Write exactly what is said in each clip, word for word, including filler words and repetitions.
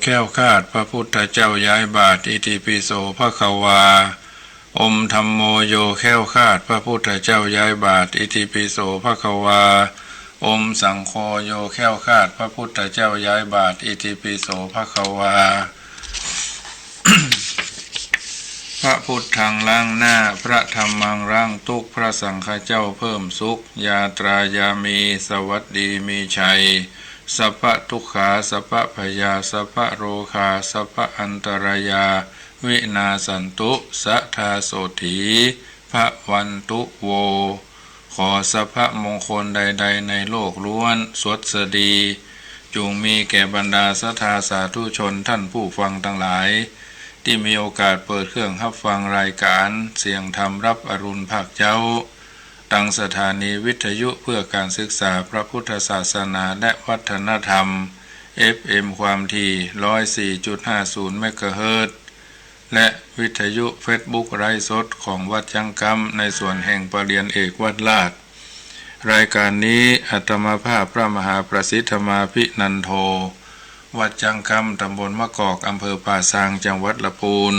แคล้วคลาด พระพุทธเจ้าย้ายบาตร อิติปิโสภะคะวา อมธัมโม โย แคล้วคลาด พระพุทธเจ้าย้ายบาตร อิติปิโสภะคะวา อมสังโฆ โย แคล้วคลาด พระพุทธเจ้าย้ายบาตร อิติปิโสภะคะวา พระพุทธังล้างหน้า พระธัมมังล้างตุ๊กข์ พระสังฆเจ้าเพิ่มสุข ยาตรายามี สวัสดีมีชัย สัพพะทุกขา สัพพะพยา สัพพะโรคา สัพพะอันตรายา วินาสสันตุ สะทาโสฏฐี ภะวันตุ โว ขอสัพพะมงคลใดๆ ในโลกล้วนสวัสดี จุ่งมีแก่บรรดาศรัทธาสาธุชนท่านผู้ฟังตังหลาย ตี้มีโอกาสเปิดเครื่องฮับฟังรายก๋านเสียงธรรมรับอรุณภาคเจ๊า ตังสถานีวิทยุเพื่อการศึกษาพระพุทธศาสนาและวัฒนธรรม เอฟเอ็ม ความถี่ร้อยสี่จุดห้าศูนย์เมกะเฮิรตซ์ และวิทยุเฟซบุ๊กไลฟ์สดของวัดจั๊งกำ ในส่วนแห่งปะเรียนเอกวัดราช รายก๋านนี้อาตมาภาพพระมหาประสิทธมาภินันโท วัดจั๊งกำ ตำบลมะกอก อำเภอป่าซาง จังหวัดละปูน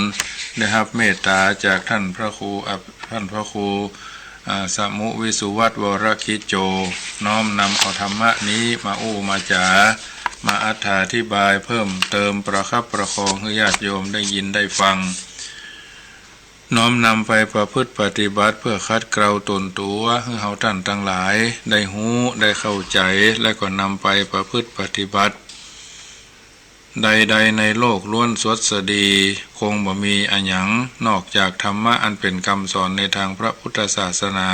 ได้ฮับเมตต๋าจากท่านพระครูอับ- ท่านพระครู อ่า สมุวิสุวัฒน์ วรคิจโจ น้อมนำเอาธรรมะนี้มาอู้มาจ๋า มาอธิบายเพิ่มเติมประคับประคองหื้อญาติโยมได้ยินได้ฟัง น้อมนำไปประพฤติปฏิบัติเพื่อขัดเกลาต๋นตั๋ว หื้อเฮาต้านตังหลายได้ฮู้ได้เข้าใจ๋ และก็นำไปประพฤติปฏิบัติ ใดๆ ในโลกล้วนสวัสดี คงบ่มีอะหยังนอกจากธรรมะอันเป๋นกำสอนในตางพระพุทธศาสนา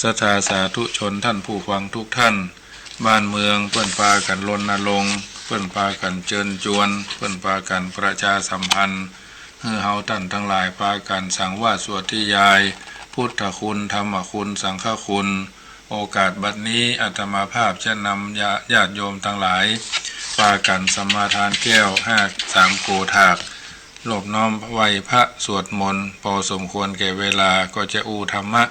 ศรัทธาสาธุชนท่านผู้ฟังทุกท่าน บ้านเมืองเปิ้นปากั๋นรณรงค์ เปิ้นปากั๋นเจิญจวน เปิ้นปากั๋นประชาสัมพันธ์ หื้อเฮาต้านตังหลายปากั๋นสังวาสสวดธยาย พุทธคุณ ธรรมคุณ สังฆคุณ โอกาสบัดนี้อาตมาภาพจะนำญา- ญาติโยมตังหลาย ปากั๋นสมาทานแก้วห้า สามโกฏฐาก รวบน้อมไหว้พระสวดมนต์ ปอสมควรแก่เวลา ก็จะอู้ธรรมะ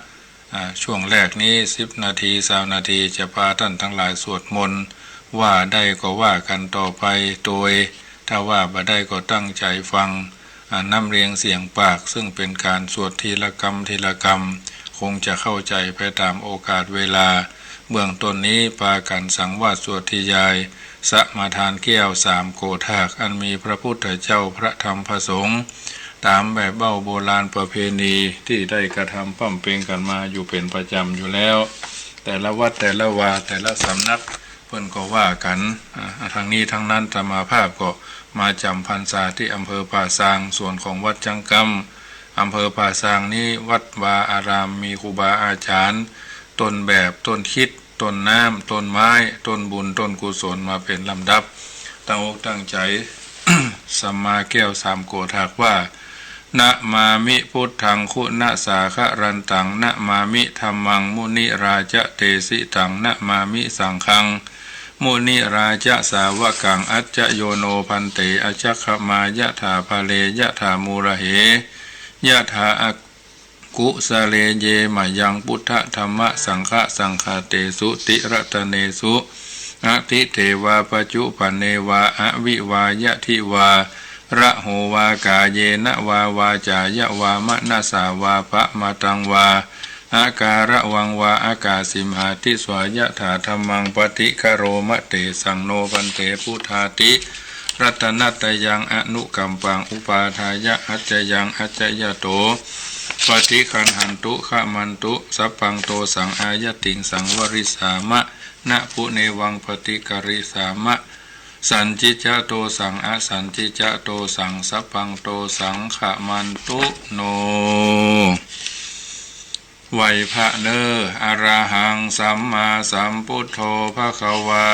อ่า ช่วงแรกนี้สิบนาที ซาวนาที จะปาต้านตังหลายสวดมนต์ ว่าได้ก็ว่ากั๋นต่อไป โดยถ้าว่าบ่ได้ก็ตั้งใจ๋ฟัง อ่า น้ำเรียงเสียงปาก ซึ่งเป๋นก๋านสวดทีละกำทีละกำ คงจะเข้าใจ๋ไปต๋ามโอกาสเวลา เบื้องต้นนี้ปากั๋นสังวาสสวดธยาย สมาทานแก้วสามโกฏฐาก อันมีพระพุทธเจ้า พระธรรม พระสงฆ์ ต๋ามแบบเบ้าโบราณประเพณีตี้ได้กระทำปำเป็งกั๋นมาอยู่เป๋นประจ๋ำอยู่แล้ว แต่ละวัดแต่ละวาแต่ละสำนักเปิ้นก็ว่ากั๋น อ่า ทั้งนี้ทั้งนั้นอาตมาภาพก็มาจ๋ำพรรษาตี้อำเภอป่าซาง ส่วนของวัดจั๊งกำ อำเภอป่าซางนี้วัดวาอารามมีครูบาอาจ๋ารย์ ต้นแบบ ต้นคิด ต้นน้ำ ต้นไม้ ต้นบุญ ต้นกุศลมาเป๋นลำดับ ตั้งอกตั้งใจ๋ สมาแก้วสามโกฏฐากว่า นะมามิพุทธังคุณสาคารันตัง นะมามิธัมมังมุนิราจเตสิตัง นะมามิสังฆังมุนิราจสาวกัง อัจจโยโนภันเต อัจจคมายะถาพะเร ยะถามูระเห ยะถาอ กุสะเล เยมะยังพุทธะธัมมะสังฆะสังฆาเตสุติรัตเนสุ อทิเตวาปัจจุปันเนวาอวิวายัตถิวา ระโหวากาเยนะวาวาจายะวามะนะสาวาปะมะตังวา อาการะวังวาอากาสิมหาติสวายะถาธัมมังปะฏิคโรมะเตสังโนภันเตพุทธาติ รัตนัตตยังอนุกัมปังอุปาทายะ อัจจยังอัจจยโต ปฏิคันหันตุ ขะมันตุ สัพพังโตสัง อายัตติงสัง วริสามะ นะปุเนวัง ปฏิกริสามะ สันจิจจะโตสัง อสันจิจจะโตสัง สัพพังโตสัง ขะมันตุโน ไหว้พระเน้อ อะระหังสัมมาสัมพุทโธภะคะวา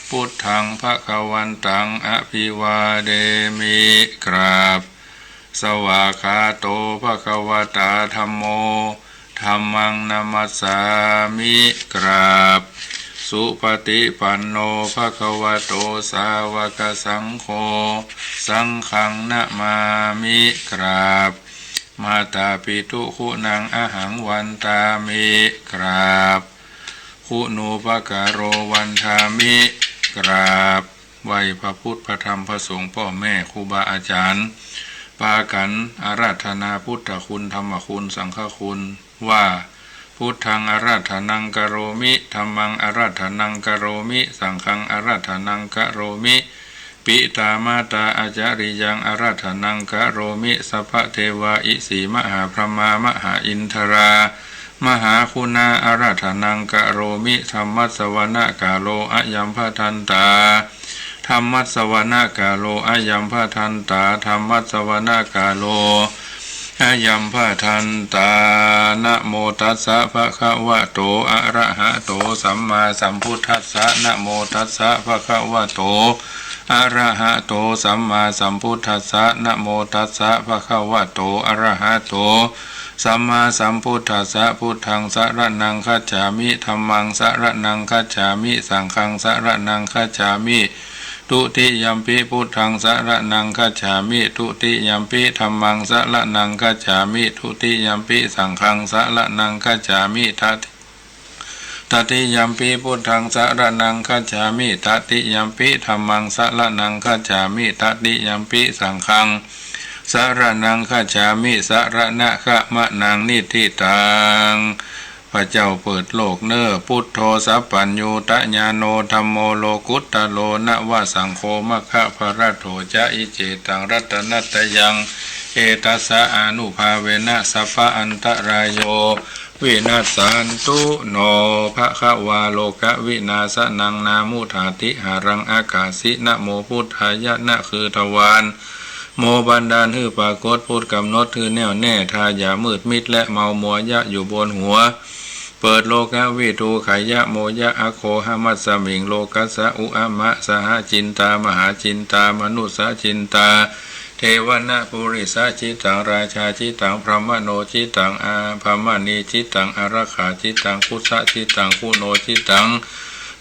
พุทธังภะคะวันตัง อะภิวาเทมิ กราบ สวากขาโตภะคะวะตาธัมโม ธัมมังนะมัสสามิ กราบ สุปฏิปันโนภะคะวะโตสาวกสังโฆ สังฆังนะมามิ กราบ มาตาปิตุคุณังอะหังวันทามิ กราบ คุณูปการโรวันทามิ กราบ ไหว้พระพุทธพระธรรมพระสงฆ์ ป้อแม่ครูบาอาจ๋ารย์ ปากั๋นอาราธนาพุทธคุณ ธรรมคุณ สังฆคุณ ว่า Buddhaṃ ārādhanaṃ karomi, dhammaṃ ārādhanaṃ karomi, saṅghaṃ ārādhanaṃ karomi, pitā mātā ācariyaṃ ārādhanaṃ karomi, sabba devā isī mahābrahmā mahāindarā mahāguṇā ārādhanaṃ karomi. Dhammassavanakālo ayambhadantā. Dhammassavanakālo ayambhadantā. Dhammassavanakālo ayambhadantā. Namo tassa bhagavato arahato sammāsambuddhassa. Namo tassa bhagavato arahato sammāsambuddhassa. Namo tassa bhagavato arahato sammāsambuddhassa. Buddhaṃ saraṇaṃ gacchāmi. Dhammaṃ saraṇaṃ gacchāmi. Saṅghaṃ saraṇaṃ gacchāmi. Dutiyampi buddhaṃ saraṇaṃ gacchāmi. Dutiyampi dhammaṃ saraṇaṃ gacchāmi. Dutiyampi saṅghaṃ saraṇaṃ gacchāmi. Tat- tatiyampi buddhaṃ saraṇaṃ gacchāmi. Tatiyampi dhammaṃ saraṇaṃ gacchāmi. Tatiyampi saṅghaṃ saraṇaṃ gacchāmi. Saraṇagamanaṃ niṭṭhitaṃ. พระเจ้าเปิดโลกเน่อ Buddho sabbaññutañāṇo, dhammo lokuttaro nava, saṅgho maggaphalaṭṭho ca. Icetaṃ ratanattayaṃ, etassa ānubhāvena sabba antarāyo vinassantu no. Bhagavā lokavināsanaṃ nāmucchāti haraṃ akāsi. Namo buddhāya. นั่นคือทวาร โม บันดาลหื้อปรากฏ พุทธกำหนดหื้อแน่วแน่ ทายามืดมิดและเมามัว ยะ อยู่บนหัว เปิด โลกวิทู ขายะ โม ยะ อักโข หะ มัสมิง โลกัสสะ อุ อะ มะ สหะ จินตา มหาจินตา มนุสสะ จินตา เทวะนะ ปุริสะ จิตตัง ราชา จิตตัง พรหมโน จิตตัง อา พรหมณี จิตตัง อารักขา จิตตัง คุสะ จิตตัง คุโน จิตตัง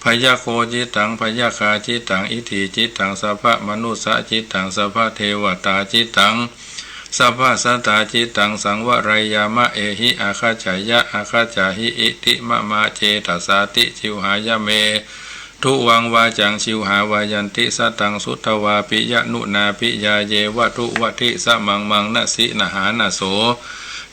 พยัคโฆ จิตตัง พยัคคา จิตตัง อิทธี จิตตัง สัพพะมนุสสะ จิตตัง สัพพะเทวตา จิตตัง สัพพะสัตตา จิตตัง สังวะรัยยามะ เอหิ อาคัจฉายะ อาคัจฉาหิ อิติ มะมะ เจตสาติ ชิวหายะ เม ทุวัง วาจัง ชิวหา วายันติ สะตัง สุทธวา ปิยะนุนา ปิยาเยวะ ทุวะทิ สะมัง มังนะสิ นะหา นะโส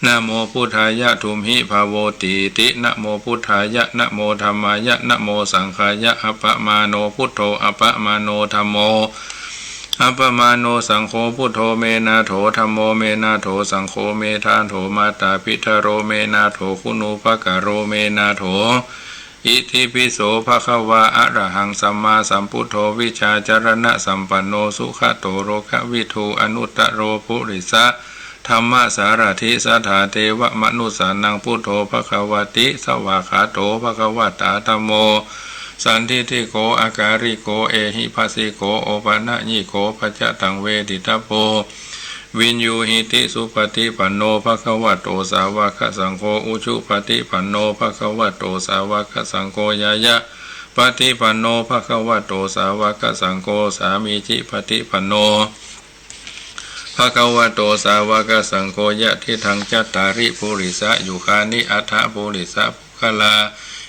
นะโม พุทธายะ ทุมหิ ภาโวตีติ นะโม พุทธายะ นะโม ธัมมายะ นะโม สังฆายะ อัปปะมาโณ พุทโธ อัปปะมาโณ ธัมโม อัปปะมาโณ สังโฆ พุทโธ เม นาโถ ธัมโม เม นาโถ สังโฆ เม ธาโถ มาตาปิตโร เม นาโถ คุณูปการโณ เม นาโถ อิติปิโส ภะคะวา อะระหัง สัมมาสัมพุทโธ วิชชาจารณะสัมปันโณ สุขะโต โลกวิทู อนุตตโร ปุริสะ ธัมมะสารถิ สัทธาเทวะมนุสสานัง พุทโธ ภะคะวะติ สวากขาโต ภะคะวะตา ธัมโม สันทิฏฐิโก อาการิโก เอหิภัสสิโก โอปะนะยิโก ปัจจะตัง เวทิตะโพ วิญญูหิติ สุปะฏิปันโณ ภะคะวะโต สาวะกะสังโฆ อุจุปะฏิปันโณ ภะคะวะโต สาวะกะสังโฆ ญาญะปะฏิปันโณ ภะคะวะโต สาวะกะสังโฆ สามีจิปะฏิปันโณ ภะคะวะโต สาวะกะสังโฆ ยะทิฏฐัง จัตตาริ ปุริสะยุคานิ อัฏฐะ ปุริสะ คลา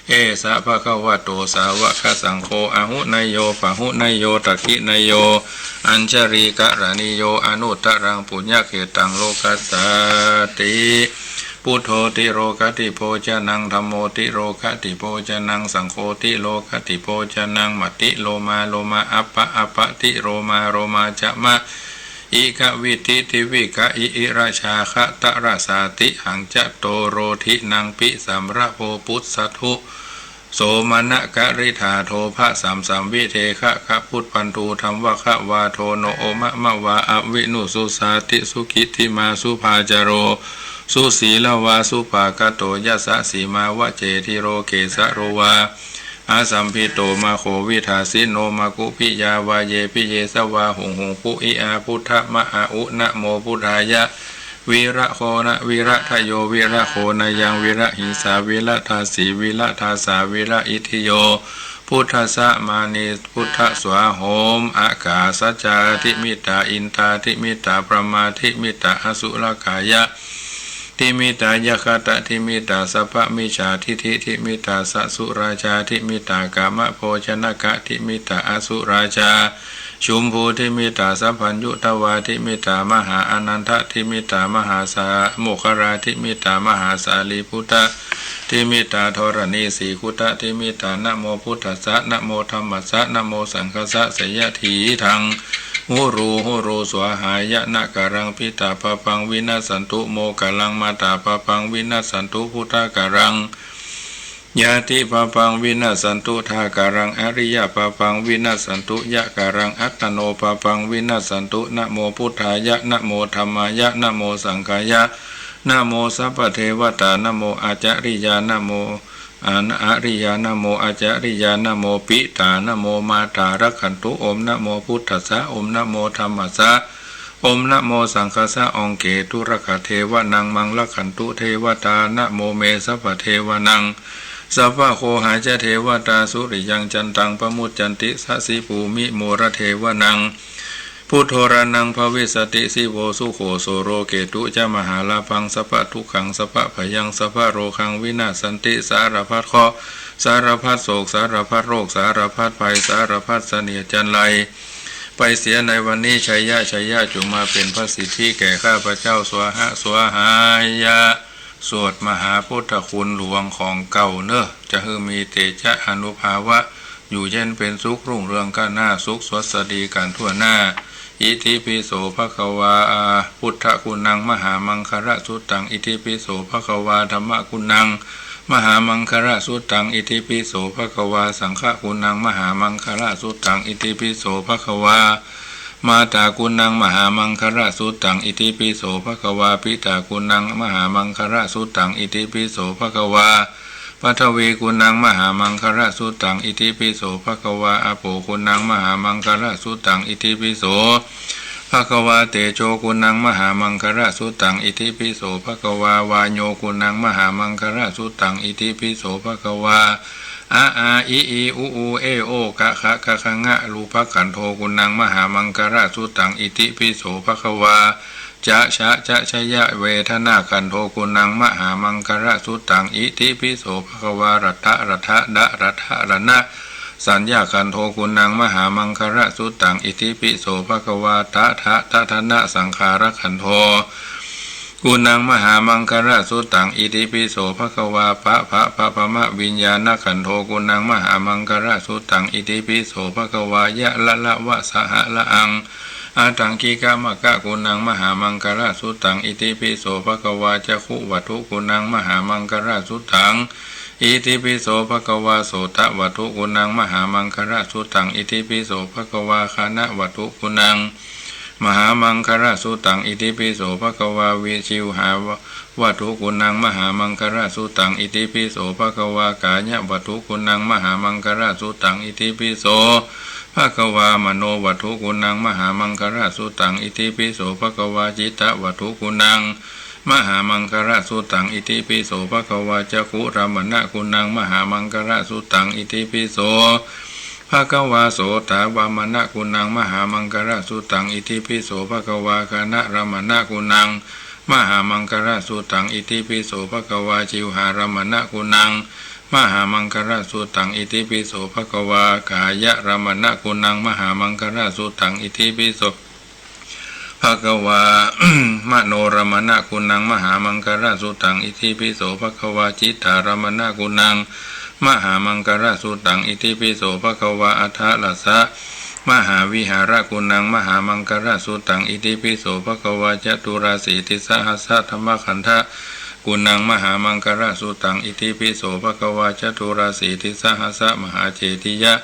เอสะ ภะคะวะโต สาวะกะสังโฆ อาหุเนยโย ปะหุเนยโย ทักขิเนยโย อัญชลีกะรณีโย อนุตตรัง ปุญญะเขตัง โลกัสสาติ พุทโธ ติโรคติโภชนัง ธัมโม ติโรคติโภชนัง สังโฆ ติโรคติโภชนัง มะติ โลมา โลมา อัปปะ อัปปะ ติ โรมา โลมา จะ มะ อิ กะ วิ ติ ติ วิ กะ อิ อิ ระ ชา คะ ตะ ระ สา ติ หัง จะ โต โร ทิ นัง ปิ สัม ระ โภ ปุสสะ ทุ โส มะ นะ กะ ริ ธา โท ภะ สัม สัม วิ เท คะ คะ พุท ปัน ทู ธัม วะ คะ วา โท โน โอ มะ มะ วา อวิ นุ สุ สา ติ สุ กิ ติ มา สุ ภา จา โร สุ สี ละ วา สุ ปา กะ โต ยะ สะ สี มา วะ เจ ทิ โร เก สะ โร วา อาสัมภิโต มา โข วิ ทา สิ โน มา กุ พิ ยา วา เย ปิ เย สะ วา หุง หุง ปุ อิ อา พุทธะ มะ อา อุ นะโม พุทธายะ วิระโคนะ วิระทะโย วิระโคนะยัง วิระหิงสา วิระทาสี วิระทาสา วิระอิทธิโย พุทธัสสะ มา นิ พุทธะ สวา โหม อากาสะจา ทิ มิตตา อินตา ทิ มิตตา พรหมา ทิ มิตตา อสุรกายะ ทิมิตายะคะตะทิมิตา สัพพะมิจฉาทิฏฐิทิมิตา สะสุราจาทิมิตา กามะโภชนะกะทิมิตา อสุราจา ชุมพูทิมิตา สัพพัญญุตวาทิมิตา มหาอานันทะทิมิตา มหาสาโมคคลาทิมิตา มหาสารีปุตตะทิมิตา ธรณีสีคุตะทิมิตา นะโมพุทธัสสะ นะโมธัมมัสสะ นะโมสังฆัสสะ เสยยะถีทัง หุรู หุรู สวาหายะ นะกะรัง ปิตาปาปัง วินัสสันตุ โมกะรัง มาตาปาปัง วินัสสันตุ พุทธะกะรัง ญาติปาปัง วินัสสันตุ ทากะรัง อริยะปาปัง วินัสสันตุ ยะกะรัง อัตตโนปาปัง วินัสสันตุ นะโมพุทธายะ นะโมธัมมายะ นะโมสังฆายะ นะโมสัพพะเทวะตา นะโมอาจาริยา นะโม อานะอาริยา นะโมอาจาริยา นะโมปิตา นะโมมาตา รักขันตุ โอม นะโมพุทธัสสะ โอม นะโมธัมมัสสะ โอม นะโมสังฆัสสะ องเกตุรักขะเทวะนัง มังรักขันตุเทวะตา นะโมเมสัพพะเทวะนัง สัพพะโคหาจะเทวะตา สุริยังจันตัง ปะมุจจันติ สะสิภูมิ โมระเทวะนัง พุทโธรณัง ภวิสสติ สิโว สุโข โสโร เกตุ จะ มหาลาภัง สัพพะทุกขัง สัพพะพยัง สัพพะโรคัง วินาสสันติ สารพัดเคราะห์ สารพัดโศก สารพัดโรค สารพัดภัย สารพัดเสนียดจัญไร ไปเสียในวันนี้ ชัยยะ ชัยยะ จงมาเป็นพระสิทธิแก่ข้าพเจ้า สวาหะ สวาหายะ สวดมหาพุทธคุณหลวงของเก่าเนอะ จะหื้อมีเตจะอานุภาพะ อยู่เย็นเป็นสุข รุ่งเรืองก้าวหน้า สุขสวัสดีกันทั่วหน้า อิติปิโสภะคะวา พุทธกุณัง มหามังคละสุตตัง อิติปิโสภะคะวา ธัมมกุณัง มหามังคละสุตตัง อิติปิโสภะคะวา สังฆกุณัง มหามังคละสุตตัง อิติปิโสภะคะวา มาตากุณัง มหามังคละสุตตัง อิติปิโสภะคะวา ปิตากุณัง มหามังคละสุตตัง อิติปิโสภะคะวา ปัทวีกุณัง มหามังคละสุตตัง อิติปิโสภะคะวา อาโปกุณัง มหามังคละสุตตัง อิติปิโสภะคะวา เตโชกุณัง มหามังคละสุตตัง อิติปิโสภะคะวา วาโยกุณัง มหามังคละสุตตัง อิติปิโสภะคะวา อะอาอิอีอุอูเอโอกะคะกะคะงะ รูปขันโทกุณัง มหามังคละสุตตัง อิติปิโสภะคะวา จะชะจะชยะ เวทนาขันโทกุณัง มหามังคละสุตตัง อิติปิโสภะคะวา รัตะระทะดะระทะระนะ สัญญาขันโทกุณัง มหามังคละสุตตัง อิติปิโสภะคะวา ตะทะตะทะนะ สังขารขันโทกุณัง มหามังคละสุตตัง อิติปิโสภะคะวา ปะภะปะภะมะ วิญญาณขันโทกุณัง มหามังคละสุตตัง อิติปิโสภะคะวา ยะละละวะสะหะละอัง อัตถังคิกะมะกะกุณัง มหามังคละสุตตัง อิติปิโสภะคะวา จักขุวัตถุกุณัง มหามังคละสุตตัง อิติปิโสภะคะวา โสตวัตถุกุณัง มหามังคละสุตตัง อิติปิโสภะคะวา ฆานะวัตถุกุณัง มหามังคละสุตตัง อิติปิโสภะคะวา วิ ชิวหาวัตถุกุณัง มหามังคละสุตตัง อิติปิโสภะคะวา กายะวัตถุกุณัง มหามังคละสุตตัง อิติปิโสภะคะวา มโนวัตถุกุณัง มหามังคละสุตตัง อิติปิโสภะคะวา จิตตวัตถุกุณัง มหามังคละสุตตัง อิติปิโสภะคะวา จักขุรามณะกุณัง มหามังคละสุตตัง อิติปิโสภะคะวา โสตาวัมมณะกุณัง มหามังคละสุตตัง อิติปิโสภะคะวา ฆานะรามณะกุณัง มหามังคละสุตตัง อิติปิโสภะคะวา จิวหารามณะกุณัง มหามังคละสุตตัง อิติปิโสภะคะวา กายะรามณะกุณัง มหามังคละสุตตัง อิติปิโส ภะคะวา มโนรามณะกุณัง มหามังคละสุตตัง อิติปิโสภะคะวา จิตตารามณะกุณัง มหามังคละสุตตัง อิติปิโสภะคะวา อัฏฐะรัสสะมหาวิหารกุณัง มหามังคละสุตตัง อิติปิโสภะคะวา จตุราสีติสหัสสะธัมมคัณฑะกุณัง มหามังคละสุตตัง อิติปิโสภะคะวา จตุราสีติสหัสสะมหาเจติยะ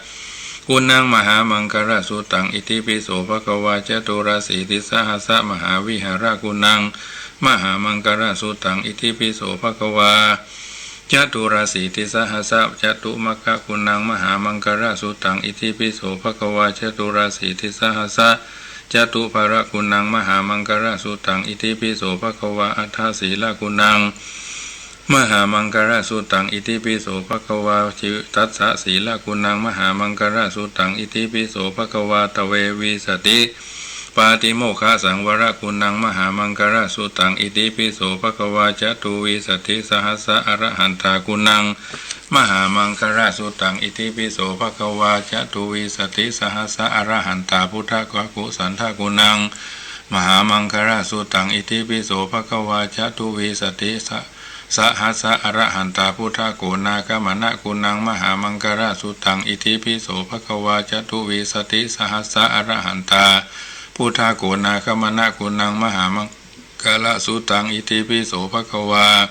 กุณัง มหามังคละสุตตัง อิติปิโสภะคะวา จตุราสีติสหัสสะมหาวิหารกุณัง มหามังคละสุตตัง อิติปิโสภะคะวา จตุราสีติสหัสสะจตุมะกะกุณัง มหามังคละสุตตัง อิติปิโสภะคะวา จตุราสีติสหัสสะจตุพะละกุณัง มหามังคละสุตตัง อิติปิโสภะคะวา อัฏฐสีลกุณัง มหามังคละสุตตัง อิติปิโสภะคะวา จิตัสสะสีลกุณัง มหามังคละสุตตัง อิติปิโสภะคะวา ตะเววิสติ Pātimokkhasavaraguṇaṃ mahāmaṅgarasutaṃ. Itipi so bhagavā catuvīsatisahassarahantaguṇaṃ mahāmaṅgarasutaṃ. Itipi so bhagavā catuvīsatisahassarahantabuddhāgū- santaguṇaṃ mahāmaṅgarasutaṃ. Itipi so bhagavā catuvīsati sa- sahassarahantabuddhāgonāgamanaguṇaṃ mahāmaṅgarasutaṃ. Itipi so bhagavā catuvīsatisahassarahantabuddhāgonāgamanaguṇaṃ mahāmaṅgarasutaṃ. Itipi so bhagavā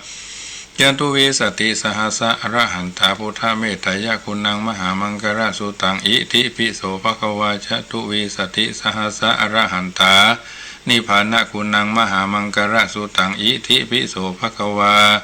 catuvīsatisahassarahantabuddhametteyyaguṇaṃ mahāmaṅgarasutaṃ. Itipi so bhagavā catuvīsatisahassarahantanibānaguṇaṃ mahāmaṅgarasutaṃ. Itipi so bhagavā.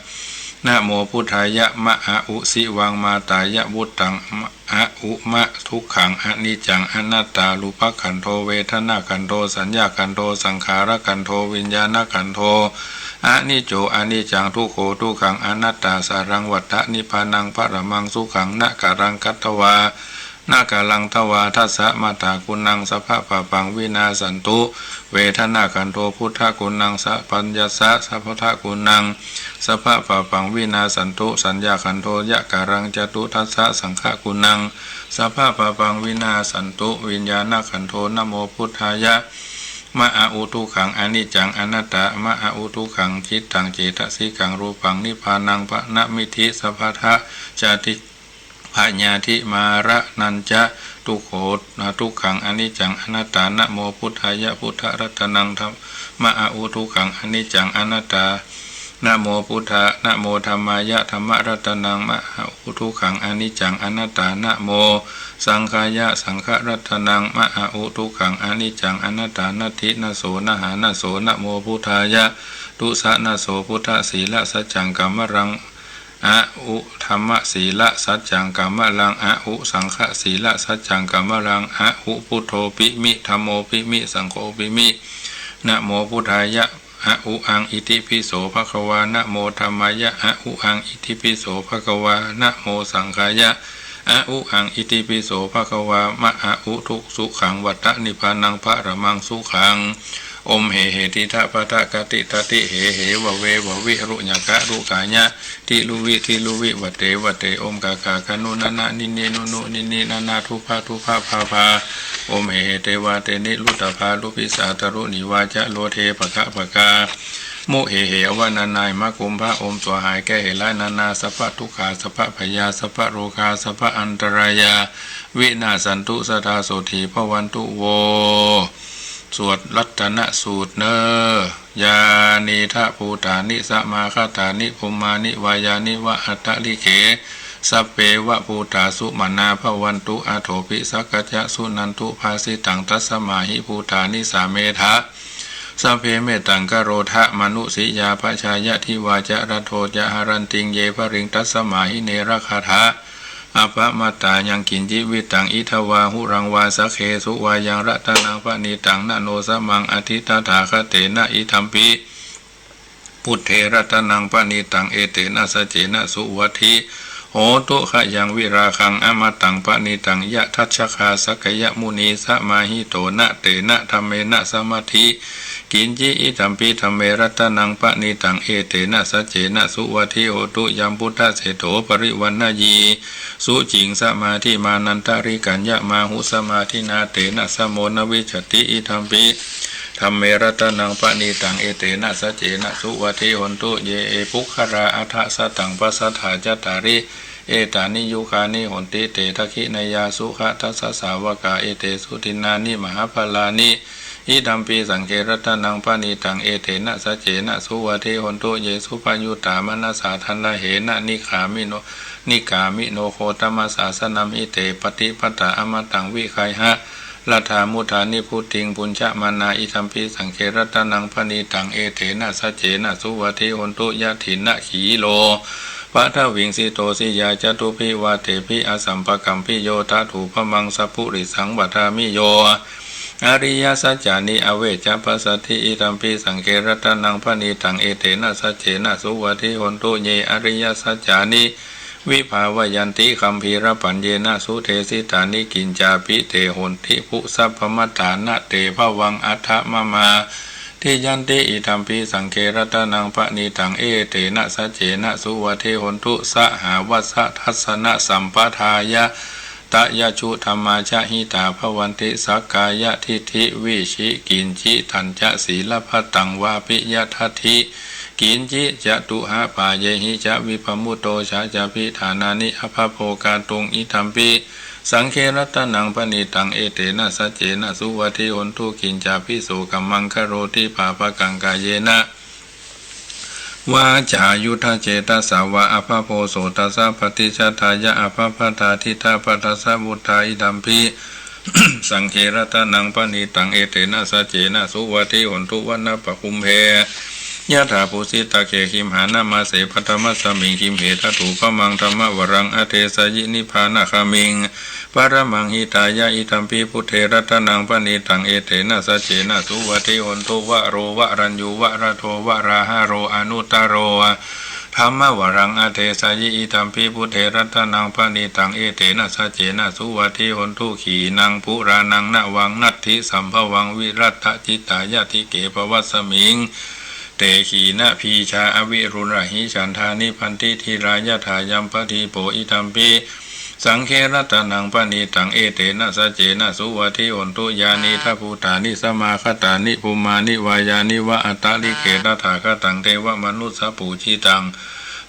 Namo buddhāya. Ma a u sivaṃ mātāya vuttaṃ. Ma a u ma dukkhaṃ aniccaṃ anattā. Rūpakkhandho vedanākkhandho saññākkhandho saṅkhārakkhandho viññāṇakkhandho anicco aniccaṃ dukkho dukkhaṃ anattā. Sāraṃ vata nibbānaṃ paramaṃ sukhaṃ. Na kalaṃ katvā na kalaṃ tvā tassa matthaguṇaṃ sabbapāpaṃ vinassantu. Vedanākkhandho buddhaguṇaṃ sapaññassa buddhaguṇaṃ sabbapāpaṃ vinassantu. Saññākkhandho yakaraṃ catudassa saṅghaguṇaṃ sabbapāpaṃ vinassantu. Viññāṇakkhandho namo buddhāya. Ma a u dukkhaṃ aniccaṃ anattā. Ma a u dukkhaṃ cittaṃ cetasikaṃ rūpaṃ nibbānaṃ panamiti sabbadā jāti byaññādi maraṇañca. Dukkho dukkhaṃ aniccaṃ anattā. Namo buddhāya. Buddharatanaṃ dham- ma a u dukkhaṃ aniccaṃ anattā. Namo buddhā- namo dhammāya. Dhammaratanaṃ ma a u dukkhaṃ aniccaṃ anattā. Namo saṅghāya. Saṅgharatanaṃ ma a u dukkhaṃ aniccaṃ anattā. Natthi naso naha naso. Namo buddhāya. Tusa naso buddha sīla saccaṃ kamalaṃ a u. Dhamma sīla saccaṃ kamalaṃ a u. Saṅgha sīla saccaṃ kamalaṃ a u. Buddho pi mi. Dhammo pi mi. Saṅgho pi mi. Namo buddhāya. A u aṃ. Itipi so bhagavā. Namo dhammāya. A u aṃ. Itipi so bhagavā. Namo saṅghāya. A u aṃ. Itipi so bhagavā. Ma a u duk- sukhaṃ vata nibbānaṃ paramaṃ sukhaṃ. Om he he tiṭṭha pa ta ka ti ta ti he he va ve va vi ru ña ka ru ka ña ti lu vi ti lu vi va te va te. Om ka ka ka nu na na ni ni nu nu ni ni na na du bha du bha bha bha. Om he he te va te ni lu ta bha lu pi sa ta ru ni vā ca lo de pa ka pa ka. Mu he he a va na na i ma kum bha. Om สวาหาย แก้เหตุร้ายนานา สัพพะทุกขา สัพพะภัยยา สัพพะโรคา สัพพะอันตรายา วินาสสันตุ สะดาโสฏฐี ภะวันตุ โว สวดรัตนสูตรเน่อ Yānīdha bhūtāni samāgatāni bhummāni vā yāni va antalikkhe sabbeva bhūtā sumanā bhavantu athopi sakkacca suṇantu bhāsitaṃ. Tasmā hi bhūtā nisāmetha sabbe mettaṃ karotha mānusiyā pajāya divā ca ratto ca harantiṃ ye baliṃ tasmā hi ne rakkhatha appamattā. Yaṃ kiñci vittaṃ idha vā huraṃ vā saggesu vā yaṃ ratanaṃ paṇītaṃ na no samaṃ atthi tathāgatena idampi buddhe ratanaṃ paṇītaṃ etena saccena suvatthi hotu. Khayaṃ virāgaṃ amataṃ paṇītaṃ yadajjhagā sakyamunī samāhito na tena dhammena samatthi kiñci idampi dhamme ratanaṃ paṇītaṃ etena saccena suvatthi hotu. Yambuddhaseṭṭho parivaṇṇayī suciṃ samādhimānantarikaññamāhu samādhinā tena samo na vijjati idampi dhamme ratanaṃ paṇītaṃ etena saccena suvatthi hotu. Ye puggalā aṭṭha sataṃ pasatthā cattāri etāni yugāni honti te dakkhiṇeyyā sugatassa sāvakā etesu dinnāni mahapphalāni idampi saṅghe ratanaṃ paṇītaṃ etena saccena suvatthi hotu. Ye suppayuttā manasā daḷhena nikkāmino nikkāmino gotamasāsanamhi te pattipattā amataṃ vigayha laddhā mudhā nibbutiṃ bhuñjamānā idampi saṅghe ratanaṃ paṇītaṃ etena saccena suvatthi hotu. Yathindakhīlo paṭhaviṃ sito siyā catubbhi vātebhi asampakampiyo tathūpamaṃ sappurisaṃ vadāmi yo ariyasaccāni avecca passati idampi saṅghe ratanaṃ paṇītaṃ etena saccena suvatthi hotu. Ye ariyasaccāni vibhāvayanti gambhīrapaññena sudesitāni kiñcāpi te honti bhūsappamattā na te bhavaṃ aṭṭhamamādiyanti. Idampi saṅghe ratanaṃ paṇītaṃ etena saccena suvatthi hotu. Sahāvassa dassanasampadāya tayajja dhammā jahitā bhavanti sakkāyadiṭṭhi vicikicchitañca sīlabbataṃ vāpi yadatthi kiñci. Catūhapāyehi ca vippamutto jātyabhiṭhānāni abhabbo kātuṃ. Idampi saṅghe ratanaṃ paṇītaṃ etena saccena suvatthi hotu. Kiñcāpi so kammaṃ karoti pāpakaṃ kāyena vācāyuda cetasā vā abhabbo so tassa paṭicchadāya abhabbatā diṭṭhapadassa vuṭṭhā. Idampi saṅghe ratanaṃ paṇītaṃ etena saccena suvatthi hotu. Vanappagumbe yathā phussitagge gimhānamāse paṭhamasmiṃ gimhe tathūpamaṃ dhammavaraṃ adesayi nibbānagāmiṃ paramaṃ hitāya. Idampi buddhe ratanaṃ paṇītaṃ etena saccena suvatthi hotu. Varo varaññū varado varāharo anuttaro dhammavaraṃ adesayi. Idampi buddhe ratanaṃ paṇītaṃ etena saccena suvatthi hotu. Khīṇaṃ purāṇaṃ navaṃ natthi sambhavaṃ virattacittāyatike bhavasmiṃ te khīṇabījā aviruḷhichandā nibbanti dhīrā yathāyampadīpo. Idampi saṅghe ratanaṃ paṇītaṃ etena saccena suvatthi hotu. Yānīdha bhūtāni samāgatāni bhummāni vā yāni va antalikkhe tathāgataṃ devamanussapūjitaṃ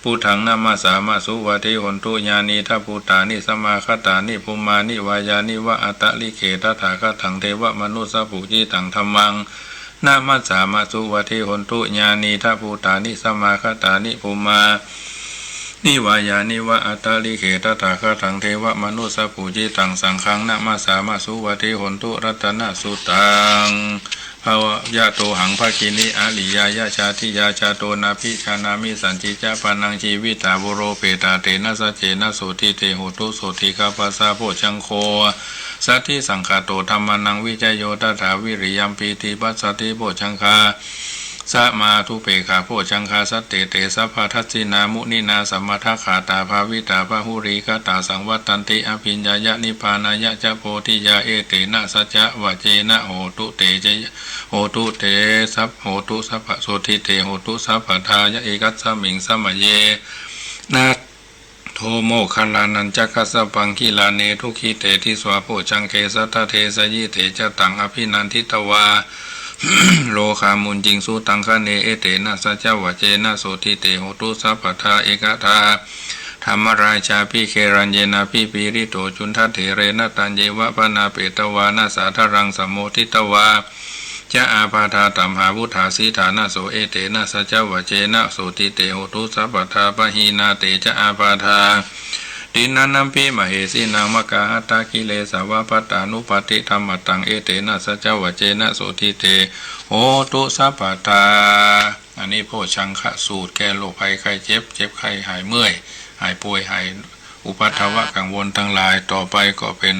buddhaṃ namassāma suvatthi hotu. Yānīdha bhūtāni samāgatāni bhummāni vā yāni va antalikkhe tathāgataṃ devamanussapūjitaṃ dhammaṃ namassāma suvatthi hotu. Yānīdha bhūtāni samāgatāni bhummāni vā yāni va antalikkhe tathāgataṃ devamanussapūjitaṃ saṅghaṃ namassāma suvatthi hotu. Ratanasuttaṃ. Bhavato haṃ bhagini ariyāya jātiyā jāto nābhijānāmi sañcicca pāṇaṃ jīvitā voropetā tena saccena sotthi te hotu. Sotthi gabbhassa bojjhaṅgo saddhi saṅkhāto dhammānaṃ vicayo tathā viriyampīti passaddhi bojjhaṅgā samādhupekkhabojjhaṅgā sattete sabbadassinā muninā sammadakkhātā bhāvitā bahulīkatā saṃvattanti abhiññāya nibbānāya ca bodhiyā. Etena saccavajjena hotu te jaya hotu te sab hotu sabba sotthi te hotu sabbadā. Ekasmiṃ samaye na tho moggallānañca kassapaṃ gilāne dukkhite disvā bojjhaṅge satta desayi. Te ca taṃ abhinanditvā rogā muñciṃsu taṅkhaṇe. Etena saccavajjena sotthi te hotu sabbadā. Ekadā dhammarājāpi gelaññenābhipīḷito cundattherena taññeva bhaṇāpetvāna sādaraṃ sammoditvā ca ābādhā tamhā vuṭṭhāsi ṭhānaso. Etena saccavajjena sotthi te hotu sabbadā. Pahīnā te ca ābādhā tiṇṇannampi mahesinaṃ maggāhatakilesā va pattānuppattidhammataṃ. Etena saccavajjena sotthi te hotu sabbadā. อันนี้โพชฌังคสูตร แก้โรคภัยไข้เจ็บ เจ็บไข้หายเมื่อย หายป่วย หายอุปัทวะกังวลทั้งหลาย ต่อไปก็เป๋น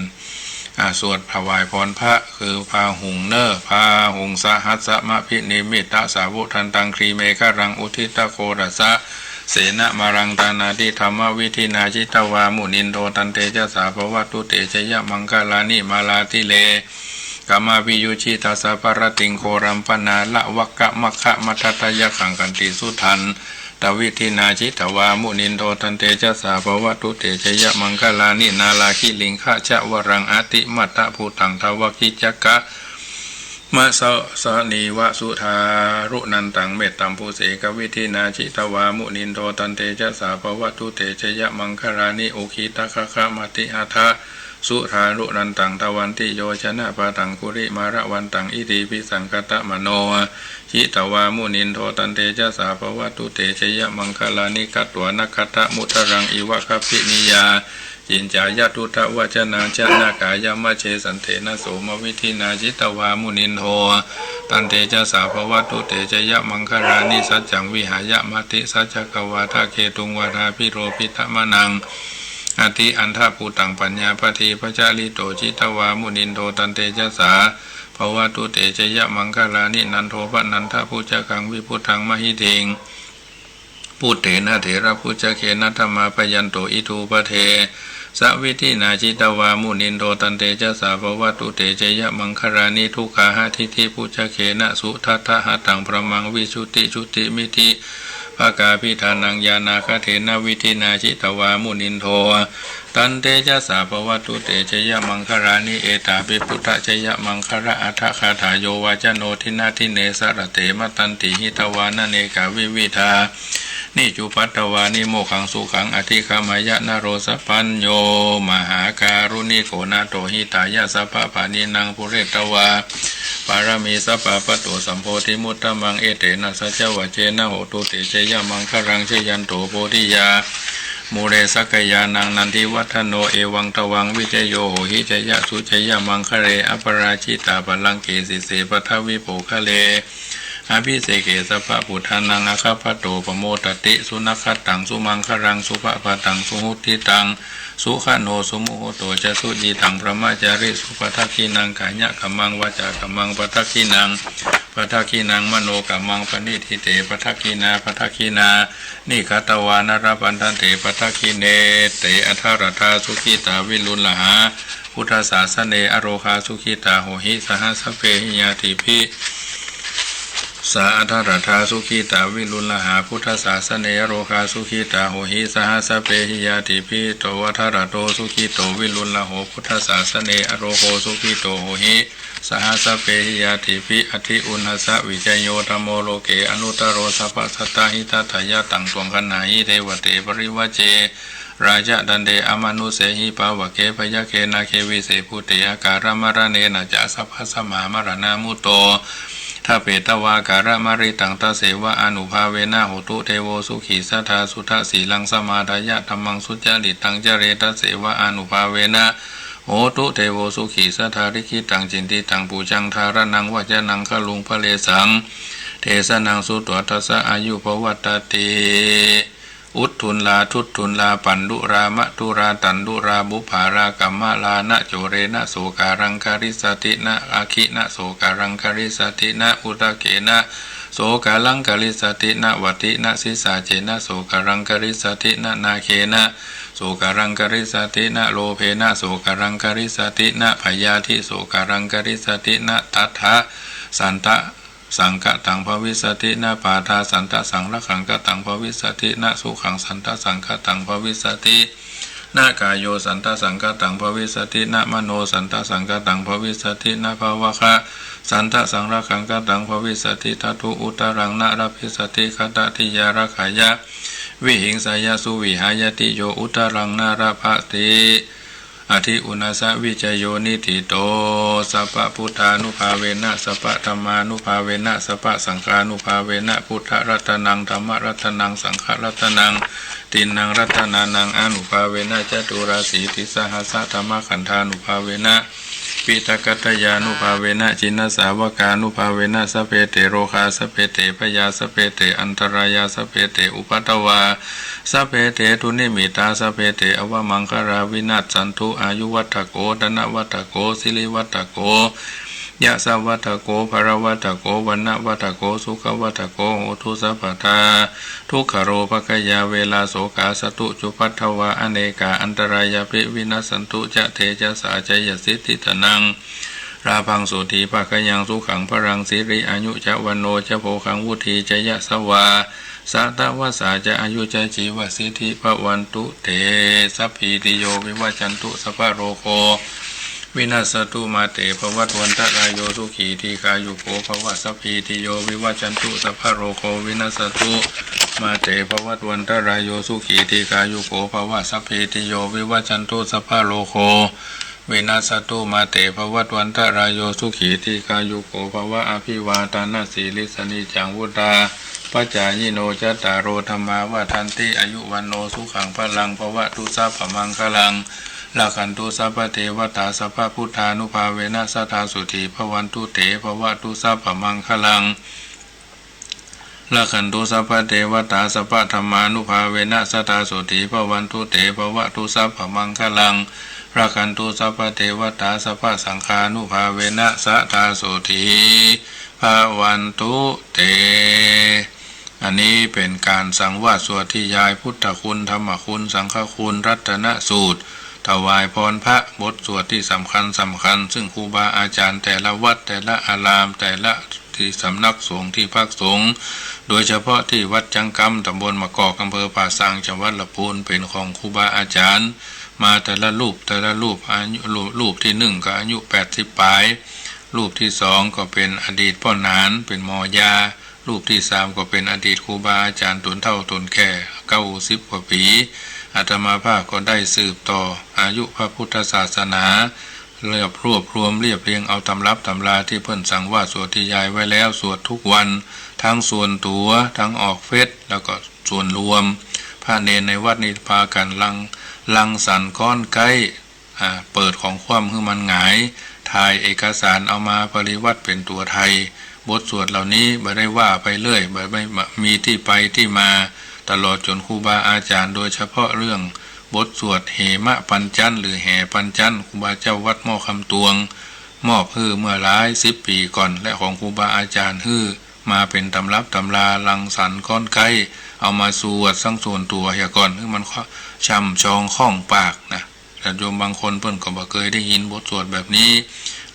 อ่า สวดถวายพรพระ คือ พาหุง เน่อ พาหุง สหัสสะมะบหินนิมมิตตะสาวุธันตัง กรีเมฆะรัง อุทธิตโครัสสะ เสนะมะรัง ตานาติ ธัมมะวิธินา จิตวา มุนินโท ตันเตจะสา ภะวะตุ เต จะยะมังคะลานิ มาลาติเร กะมะวิยุจฉิตัสสะ ภะระติง โฆรัม ปะนาระวะกะมะคะมะทัตตะยักขัง ขันติสุทันตะวิธินา จิตวา มุนินโท ตันเตจะสา ภะวะตุ เต จะยะมังคะลานิ นาลาคิริงคะชะวะรัง อะติมัตตะภูตัง ทะวะกิจจะกะมะสะสะนีวะ สุทารุนันตัง เมตตัมปุเสกะวิธินา จิตวา มุนินโท ตันเตจะสา ภะวะตุ เต จะยะมังคะลานิ อุคคิตตะคะคะมะติหะทะ สุทารุนันตัง ทะวันติโยชนะปะทัง กุลิมาละวันตัง อิทธิภิสังคะตะมะโน จิตวา มุนินโท ตันเตจะสา ภะวะตุ เต จะยะมังคะลานิ กัตวานะขัตถะมุตตะรัง อิวะกัปปินิยา จินจายะดุตตะวะจะนัง จะนะกายะมะจเจ สันเทนะโสมะวิธินา จิตวา มุนินโท ตันเตจะสา ภะวะตุ เต จะยะมังคะลานิ สัจจังวิหายะมะติสัจจะกะวาทะเกตุง วาทาภิโรพิธะมะนัง อะติอันทะภูตัง ปัญญาปะทีปะจะลิโต จิตวา มุนินโท ตันเตจะสา ภะวะตุ เต จะยะมังคะลานิ นันโทปะนันทะภุจจะกัง วิพุตตังมะหิทธิง Puttena therabhujagena damāpayanto iddhūpadesavidhinā jitavā munindo tantejasā bhavatu te jayamaṅgalāni. Duggāhadiṭṭhibhujagena sudaṭṭhahatthaṃ brahmaṃ visuddhijutimiddhibakābhidhānaṃ ñāṇāgadena vidhinā jitavā munindo tantejasā bhavatu te jayamaṅgalāni. Etāpi buddhajayamaṅgalaaṭṭhagāthā yo vācano dinadine sarate matandī hitvānanekavividhāni cupaddavāni mokkhaṃ sukhaṃ adhigameyya naro sapañño. Mahākāruṇiko nātho hitāya sabbapāṇinaṃ pūretvā pāramī sabbā patto sambodhimuttamaṃ etena saccavajjena hotu te jayamaṅgalaṃ. Jayanto bodhiyā mūle sakyānaṃ nandivaḍḍhano evaṃ tvaṃ vijayo hohi jayassu jayamaṅgale. Aparājitapallaṅke sīse paṭhavipokkhare abhiseke sabbabuddhānaṃ aggappatto pamodati. Sunakkhattaṃ sumaṅgalaṃ supabhātaṃ suhuṭṭhitaṃ sukhaṇo sumuhutto ca suyiṭṭhaṃ brahmacārisu padakkhiṇaṃ kāyakammaṃ vācākammaṃ padakkhiṇaṃ padakkhiṇaṃ manokammaṃ paṇidhī te padakkhiṇā padakkhiṇāni katvāna labhantatthe padakkhiṇe. Te atthaladdhā sukhitā viruḷhā buddhasāsane arogā sukhitā hohi saha sabbehi ñātibhi. Sā atthaladdhā sukhitā viruḷhā buddhasāsane arogā sukhitā hohi saha sabbehi ñātibhi. Tvatthaladdho sukhito viruḷho buddhasāsane arogo sukhito hohi saha sabbehi ñātibhi. Atthi uṇhassa vijayo dhammo loke anuttaro sabbasattahitatthāya taṃ tvaṃ gaṇhāhi devate parivajje rā ca dante amanussehi pāvake byagghe nāge vise bhūte akālamaraṇena ca sabbasmā maraṇā mutto ṭhapetvā akālamarittaṃ tasseva ānubhāvena hotu devo sukhī. Sadā suddhasīlaṃ samādāya dhammaṃ sucaritaṃ care tasseva ānubhāvena hotu devo sukhī. Sadā likkhitaṃ cintitaṃ pūjaṃ dhāraṇaṃ vācanaṃ garuṃ paresaṃ desanaṃ sutvā tassa āyu pavaḍḍhatīti. Uddullā duddullā paṇḍurā mathurā taṇḍurā buppharā kammālā na corena sokaṃ karissati na aggena sokaṃ karissati na udakena sokaṃ karissati na vattena sissācena sokaṃ karissati na nāgena sokaṃ karissati na lobhena sokaṃ karissati na bhayādisokaṃ karissati na tattha santa saṅkataṃ bhavissati na pādā santasaṃrakkhaṃ kataṃ bhavissati na sukhaṃ santasaṅkataṃ bhavissati na kāyo santasaṅkataṃ bhavissati na mano santasaṅkataṃ bhavissati na bhavagga santasaṃrakkhaṃ kataṃ bhavissati. Dhātu uttaraṃ na labhissati khattattiya rakkhāya vihiṃsāya suvihāyati yo uttaraṃ na labhati. Atthi uṇhassa vijayo niṭṭhito. Sabbabuddhānubhāvena sabbadhammānubhāvena sabbasaṅghānubhāvena buddharatanaṃ dhammaratanaṃ saṅgharatanaṃ tiṇṇaṃ ratanānaṃ ānubhāvena caturāsītisahassadhammakkhandhānubhāvena piṭakattayānubhāvena jinasāvakānubhāvena sabbe te rogā sabbe te bhayā sabbe te antarāyā sabbe te upaddavā sabbe te dunnimittā sabbe te avamaṅgalā vinassantu. Āyuvaḍḍhako dhanavaḍḍhako sirivaḍḍhako yasavaḍḍhako balavaḍḍhako vaṇṇavaḍḍhako sukhavaḍḍhako hotu sabbadā. Dukkharogabhayā verā sokā sattu cupaddavā anekā antarāyāpi vinassantu ca tejasā. Jayasiddhi dhanaṃ lābhaṃ sotthi bhāgyaṃ sukhaṃ balaṃ siri āyu ca vaṇṇo ca bhogaṃ vuḍḍhī ca yasavā satavassā ca āyū ca jīvasiddhī bhavantu te. Sabbītiyo vivajjantu sabbarogo vinassatu mā te bhavatvantarāyo sukhī dīghāyuko bhava. Sabbītiyo vivajjantu sabbarogo vinassatu mā te bhavatvantarāyo sukhī dīghāyuko bhava. Sabbītiyo vivajjantu sabbarogo vinassatu mā te bhavatvantarāyo sukhī dīghāyuko bhava. Abhivādanasīlissa niccaṃ vuḍḍhāpacāyino cattāro dhammā vaḍḍhanti āyu vaṇṇo sukhaṃ balaṃ. Bhavatu sabbamaṅgalaṃ rakkhantu sabbadevatā sabbabuddhānubhāvena sadā sotthī bhavantu te. Bhavatu sabbamaṅgalaṃ rakkhantu sabbadevatā sabbadhammānubhāvena sadā sotthī bhavantu te. Bhavatu sabbamaṅgalaṃ rakkhantu sabbadevatā sabbasaṅghānubhāvena sadā sotthī bhavantu te. อันนี้เป๋นก๋านสังวาสสวดที่ยายพุทธคุณ ธรรมคุณ สังฆคุณ รัตนสูตร ถวายพรพระ บทสวดตี้สำคัญสำคัญ ซึ่งครูบาอาจ๋ารย์แต่ละวัด แต่ละอาราม แต่ละตี้สำนักสงฆ์ตี้พักสงฆ์ โดยเฉพาะตี้วัดจังกำ ต๋ำบลมะกอก อำเภอป่าซาง จังหวัดละปูน เป๋นของครูบาอาจ๋ารย์มาแต่ละรูป แต่ละรูป อายุ รูป รูปตี้นึ่งก็อายุแปดสิบป๋าย รูปตี้สองก็เป๋นอดีตป้อหนาน เป๋นหมอยา รูปตี้สามก็เป๋นอดีตครูบาอาจ๋ารย์ต๋นเฒ่าต๋นแก่ เก้าสิบกว่าปี๋ อาตมาภาพก็ได้สืบต่ออายุพระพุทธศาสนา เรียบ รวบรวมเรียบเรียงเอาตำรับตำราตี้เปิ้นสังวาสสวดที่ยายไว้แล้ว สวดทุกวัน ตึงส่วนตั๋ว ตึงออกเฟซ แล้วก็ส่วนรวม พระเณรในวัดนี้ปากั๋นหลั่ง หลั่งสรรค์ก๊อนใก๊ อ่า เปิดของคว่ำหื้อมันหงาย ถ่ายเอกสารเอามาปริวรรตเป๋นตั๋วไทย บทสวดเหล่านี้บ่ได้ว่าไปเรื่อย บ่ บ่ บ่ มีตี้ไปตี้มา ตลอดจ๋นครูบาอาจ๋ารย์ โดยเฉพาะเรื่องบทสวดเหมะปัญจันทร์ หรือแหปัญจันทร์ ครูบาเจ้าวัดหม้อคำตวง มอบหื้อเมื่อหลายสิบปี๋ก่อน และของครูบาอาจ๋ารย์หื้อมาเป๋นตำรับตำรา หลั่งสรรค์ก๊อนใก๊ เอามาสวดตึงส่วนตั๋วเหียก่อน หื้อมันช่ำชองคล่องปากนะ ญาติโยมบางคนเปิ้นก็บ่เกยได้ยินบทสวดแบบนี้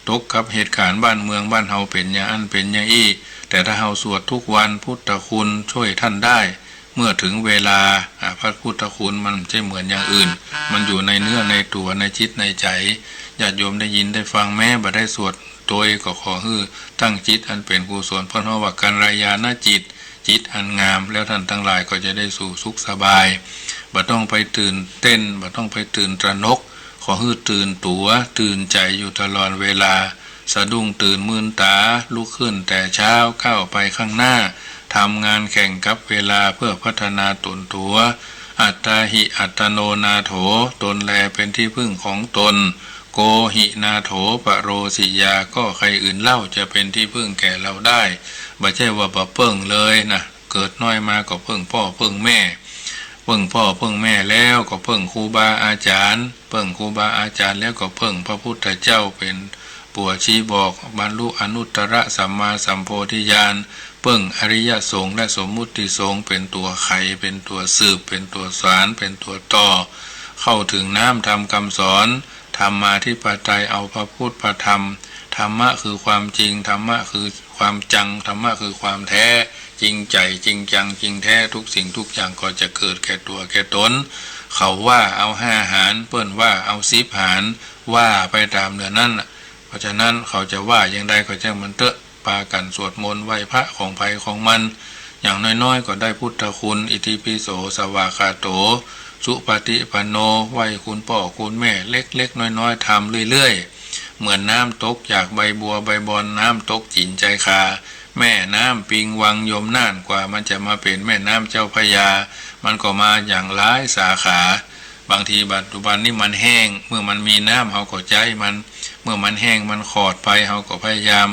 ตกกับเหตุก๋ารณ์บ้านเมืองบ้านเฮาเป๋นอย่างอั้นเป๋นอย่างอี้ แต่ถ้าเฮาสวดทุกวัน พุทธคุณช่วยท่านได้ เมื่อถึงเวลา อ่า พระพุทธคุณมันบ่ใจ้เหมือนอย่างอื่น มันอยู่ในเนื้อในตั๋ว ในจิตในใจ๋ ญาติโยมได้ยินได้ฟัง แม้บ่ได้สวดโตยก็ขอหื้อตั้งจิตอันเป๋นกุศล เปิ้นฮ้องว่ากัลยาณจิต จิตอันงาม แล้วท่านตังหลายก็จะได้สู่สุขสบาย บ่ต้องไปตื่นเต้น บ่ต้องไปตื่นตระหนก ขอหื้อตื่นตั๋ว ตื่นใจ๋อยู่ตลอดเวลา สะดุ้งตื่นมืนต๋า ลุกขึ้นแต่เช้า ก้าวไปข้างหน้า ทำงานแข่งกับเวลาเพื่อพัฒนาต๋นตั๋ว อัตตาหิอัตตโนนาโถ ตนแลเป๋นที่พึ่งของตน โกหินาโถปะโรสิยา ก็ใครอื่นเล่าจะเป๋นที่พึ่งแก่เราได้ บ่ใจ้ว่าบ่เปิ้งเลยนะ เกิดน้อยมาก็เปิ้งป้อเปิ้งแม่ เปิ้งป้อเปิ้งแม่แล้วก็เปิ้งครูบาอาจ๋ารย์ เปิ้งครูบาอาจ๋ารย์แล้วก็เปิ้งพระพุทธเจ้าเป๋นปั๋วชี้บอกบรรลุอนุตตรสัมมาสัมโพธิญาณ เปิ้งอริยสงฆ์และสมมุติสงฆ์เป๋นตั๋วไข เป๋นตั๋วสืบ เป๋นตั๋วสาน เป๋นตั๋วต่อ เข้าถึงน้ำธรรมกำสอน ธรรมาธิปไตย เอาพระพุทธพระธรรม ธรรมะคือความจริง ธรรมะคือความจัง ธรรมะคือความแท้ จริงใจ๋ จริงจัง จริงแท้ ทุกสิ่งทุกอย่างก็จะเกิดแก่ตั๋วแก่ตน เขาว่าเอาห้าหาญ เปิ้นว่าเอาสิบหาญ ว่าไปต๋ามเรื่องนั้นน่ะ เพราะฉะนั้นเขาจะว่าอย่างใดก็จ้างมันเต๊อะ ปากั๋นสวดมนต์ไหว้พระของใผของมัน อย่างน้อยๆ ก็ได้พุทธคุณ อิติปิโส สวากขาโต สุปฏิปันโน ไหว้คุณป้อคุณแม่ เล็กๆ น้อยๆ ทำเรื่อยๆ เหมือนน้ำตกจากใบบัวใบบอน น้ำตกจิ๋นจายคา แม่น้ำปิงวังยมน่าน กว่ามันจะมาเป๋นแม่น้ำเจ้าพระยา มันก็มาอย่างหลายสาขา บางทีปัจจุบันนี้มันแห้ง เมื่อมันมีน้ำเฮาก็ใจ๊มัน เมื่อมันแห้งมันขอดไป เฮาก็พยายาม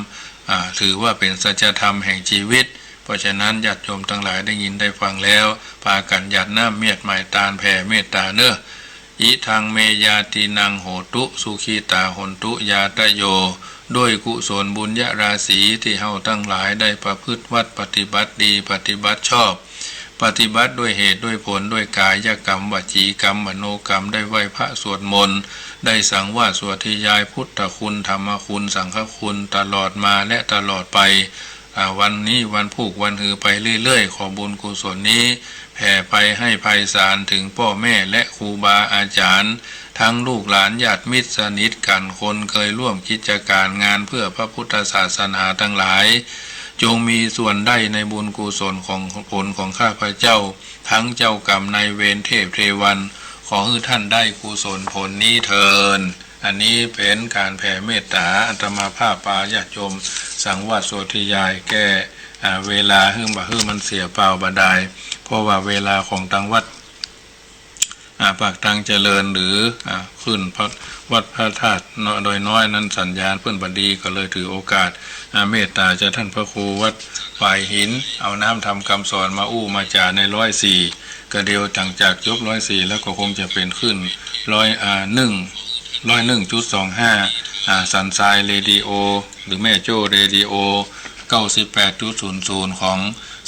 อ่า ถือว่าเป๋นสัจธรรมแห่งชีวิต เพราะฉะนั้นญาติโยมตังหลายได้ยินได้ฟังแล้ว ปากั๋นหยาดน้ำเมียดหมายตานแผ่เมตต๋าเน่อ อิทังเมญาตินังโหตุ สุขิตาโหนตุญาตะโย ด้วยกุศลบุญญาราศีตี้เฮาตังหลายได้ประพฤติวัตรปฏิบัติดี ปฏิบัติชอบ ปฏิบัติด้วยเหตุด้วยผล ด้วยกายกรรม วจีกรรม มโนกรรม ได้ไหว้พระสวดมนต์ ได้สังวาสสวดที่ยายพุทธคุณ ธรรมคุณ สังฆคุณ ตลอดมาและตลอดไป อ่า วันนี้วันพูกวันฮือไปเรื่อยๆ ขอบุญกุศลนี้แผ่ไปให้ไพศาลถึงป้อแม่และครูบาอาจ๋ารย์ ทั้งลูกหลานญาติมิตรสนิทกั๋น คนเกยร่วมกิจก๋านงานเพื่อพระพุทธศาสนาตังหลาย จงมีส่วนได้ในบุญกุศลของผลของข้าพเจ้า ทั้งเจ้ากรรมนายเวรเทพเทวัน ขอหื้อท่านได้กุศลผลนี้เทิน อันนี้เป๋นก๋านแผ่เมตต๋า อาตมาภาพปาญาติโยมสังวาสสวดที่ยายแก้ อ่า เวลาหื้อบ่หื้อมันเสียเปล่าบ่ดาย เพราะว่าเวลาของตังวัด อ่า ปากตังเจริญ หรือ อ่า ขึ้นพระ วัดพระธาตุเนาะ ดอยน้อยนั้นสัญญาณเปิ้นบ่ดี ก็เลยถือโอกาส อ่า เมตต๋าจากท่านพระครูวัดฝายหิน เอาน้ำธรรมกำสอนมาอู้มาจ๋าในร้อยสี่ ก็เดี๋ยวหลังจากจบร้อยสี่แล้วก็คงจะเป๋นขึ้นร้อย อ่า หนึ่ง ร้อยหนึ่งจุดสองห้า อ่า สันทรายเรดิโอ หรือแม่โจ้เรดิโอ เก้าสิบแปดจุดศูนย์ศูนย์ ของ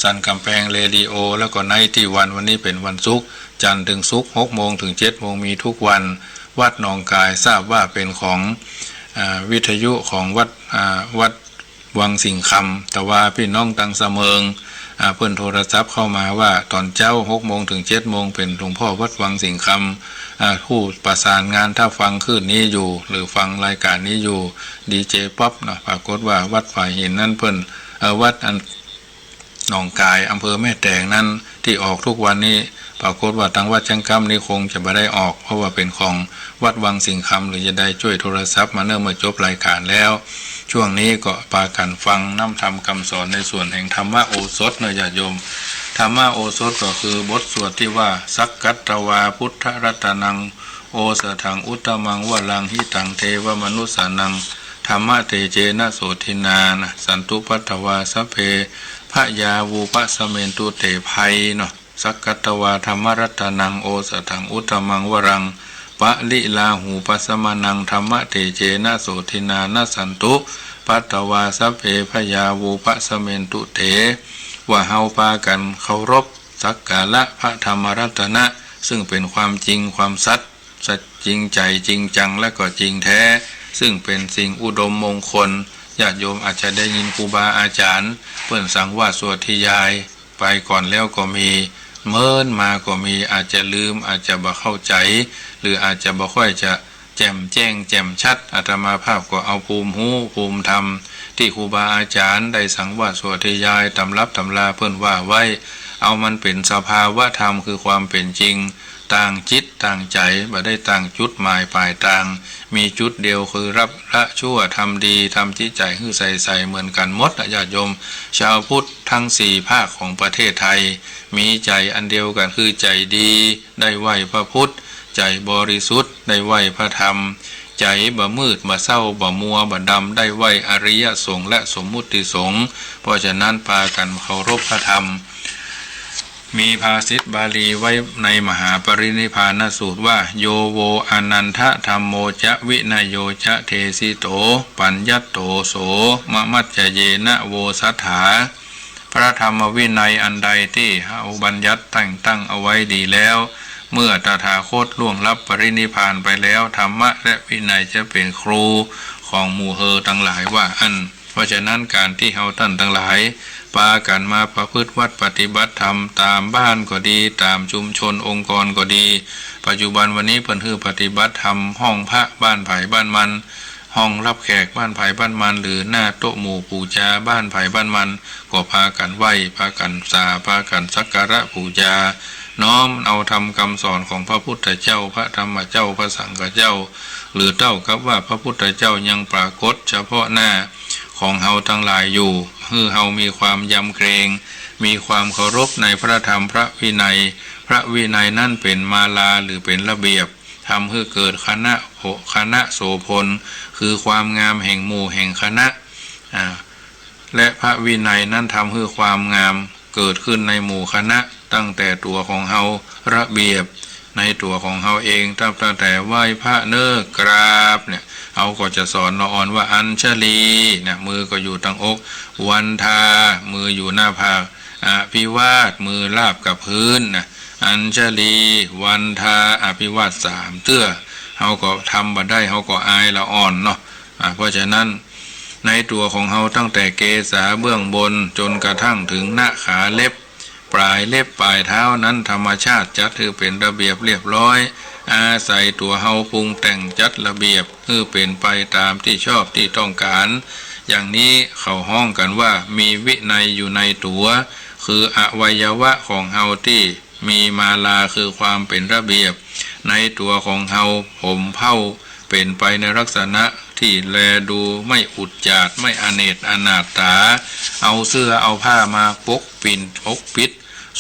สันกำแพงเรดิโอ แล้วก็ไนตี้วัน วันนี้เป๋นวันศุกร์ จันทร์เถิงศุกร์ หกโมงเถิงเจ็ดโมง มีทุกวัน วัดหนองกาย ทราบว่าเป๋นของ อ่า วิทยุของวัด อ่า วัดวังสิงห์คำ แต่ว่าปี้น้องตังสะเมิง อ่า เปิ้นโทรศัพท์เข้ามาว่าต๋อนเจ๊า หกโมงเถิงเจ็ดโมง เป๋นหลวงพ่อวัดวังสิงห์คำ อ่า ผู้ประสานงาน ถ้าฟังคลื่นนี้อยู่ หรือฟังรายการนี้อยู่ ดีเจป๊อปเนาะ ปรากฏว่าวัดฝายหินนั้นเปิ้น เอ่อ วัดอัน หนองกาย อำเภอแม่แตงนั้น ตี้ออกทุกวันนี้ ปรากฏว่าตางวัดเชียงกำนี่คงจะบ่ได้ออก เพราะว่าเป๋นของวัดวังสิงห์คำ หรือจะได้จ้วยโทรศัพท์มาเน่อเมื่อจบรายการแล้ว ช่วงนี้ก็ปากั๋นฟังน้ำธรรมกำสอนในส่วนแห่งธรรมโอสถเน่อญาติโยม ธรรมโอสถก็คือบทสวดตี้ว่า สักกัตวาพุทธรัตนัง โอสถังอุตตมังวรัง หิตังเทวมนุสสานัง ธัมมะเตเจนะโสทินานะ สันตุปัตตวา สัพเพ พยา วุปัสสเมนตุ เต ภัยเนาะ สักกัตวาธัมมรัตนัง โอสถังอุตตมังวรัง ปะลิลาหูปสมนัง ธัมมะเตเจนะโสทินานะ สันตุปัตตวา สัพเพ พยา วุปัสสเมนตุ เต ว่าเฮาปากั๋นเคารพสักการะพระธรรมรัตนะ ซึ่งเป๋นความจริงความสัตย์ สัตย์จริงใจ๋จริงจัง และก็จริงแท้ ซึ่งเป๋นสิ่งอุดมมงคล ญาติโยมอาจจะได้ยินครูบาอาจ๋ารย์เปิ้นสังวาสสวดทยายไปก่อนแล้วก็มี เมินมาก็มี อาจจะลืม อาจจะบ่เข้าใจ๋ หรืออาจจะบ่ค่อยจะแจ่มแจ้งแจ่มชัด อาตมาภาพก็เอาภูมิฮู้ภูมิธรรม ตี้ครูบาอาจ๋ารย์ได้สังวาสสวดทยาย ต๋ำรับต๋ำราเปิ้นว่าไว้ เอามันเป๋นสภาวะธรรม คือความเป๋นจริง ต่างจิตต่างใจ๋ บ่ได้ต่างจุดหมายป๋ายตาง มีจุดเดียวคือละชั่วทำดี ทำจิตใจ๋หื้อใสๆ เหมือนกั๋นหมดนะญาติโยม ชาวพุทธทั้งสี่ภาคของประเทศไทย มีใจ๋อันเดียวกั๋นคือใจ๋ดี ได้ไหว้พระพุทธ ใจ๋บริสุทธิ์ ได้ไหว้พระธรรม ใจ๋บ่มืดบ่เศร้าบ่มัวบ่ดำ ได้ไหว้อริยสงฆ์และสมมุติสงฆ์ เพราะฉะนั้นปากั๋นเคารพพระธรรม มีภาษิตบาลีไว้ในมหาปรินิพพานสูตรว่า โย โว อนันทธัมโมจะ วินโยจะ เดสิโต ปัญญัตโต โส มมัจจเยนะ โวสัฏฐา พระธรรมวินัยอันใดตี้เฮาบัญญัติแต่งตั้งเอาไว้ดีแล้ว เมื่อตถาคตล่วงลับปรินิพพานไปแล้ว ธรรมะและวินัยจะเป๋นครูของหมู่เฮาตังหลายว่าอั้น เพราะฉะนั้นก๋านตี้เฮาต้านตังหลาย ปากั๋นมาประพฤติวัตรปฏิบัติธรรม ต๋ามบ้านก็ดี ต๋ามชุมชนองค์กรก็ดี ปัจจุบันวันนี้เปิ้นหื้อปฏิบัติธรรมห้องพระบ้านใผบ้านมัน ห้องรับแขกบ้านใผบ้านมัน หรือหน้าโต๊ะหมู่ปู๋จาบ้านใผบ้านมัน ก็ปากั๋นไหว้ ปากั๋นสา ปากั๋นสักการะปู๋จา น้อมเอาธรรมกำสอนของพระพุทธเจ้า พระธรรมเจ้า พระสังฆเจ้า หรือเต้ากับว่าพระพุทธเจ้ายังปรากฏเฉพาะหน้าของเฮาตังหลายอยู่ หื้อเฮามีความยำเกรง มีความเคารพในพระธรรมพระวินัย พระวินัยนั้นเป๋นมาลาหรือเป๋นระเบียบ ทำหื้อเกิดคณะโผ- คณะโสภณ คือความงามแห่งหมู่แห่งคณะ อ่า และพระวินัยนั้นทำหื้อความงามเกิดขึ้นในหมู่คณะ ตั้งแต่ตั๋วของเฮา ระเบียบในตั๋วของเฮาเอง ตั้ง- ตั้งแต่ไหว้พระเน่อ กราบเนี่ย เฮาก็จะสอนละอ่อนว่าอัญชลีนะ มือก็อยู่ตังอก วันทา มืออยู่หน้าผาก อภิวาท มือราบกับพื้นนะ อัญชลี วันทา อภิวาทสามเตื้อ เฮาก็ทำบ่ได้ เฮาก็อายละอ่อนเนาะ อ่า เพราะฉะนั้น ในตั๋วของเฮาตั้งแต่เกศาเบื้องบนจ๋นกระทั่งเถิงหน้าขาเล็บ ป๋ายเล็บป๋ายเท้านั้น ธรรมชาติจัดหื้อเป๋นระเบียบเรียบร้อย อาศัยตั๋วเฮาปรุงแต่งจัดระเบียบหื้อเป๋นไปต๋ามตี้ชอบตี้ต้องก๋าน อย่างนี้เขาฮ้องกั๋นว่ามีวินัยอยู่ในตั๋ว คืออวัยวะของเฮาตี้ มีมาลาคือความเป๋นระเบียบ ในตั๋วของเฮา ผมเผ้าเป๋นไปในลักษณะตี้แลดูไม่อุจจาด ไม่อเนกอนาถต๋า เอาเสื้อเอาผ้ามาปกปิดอกปิด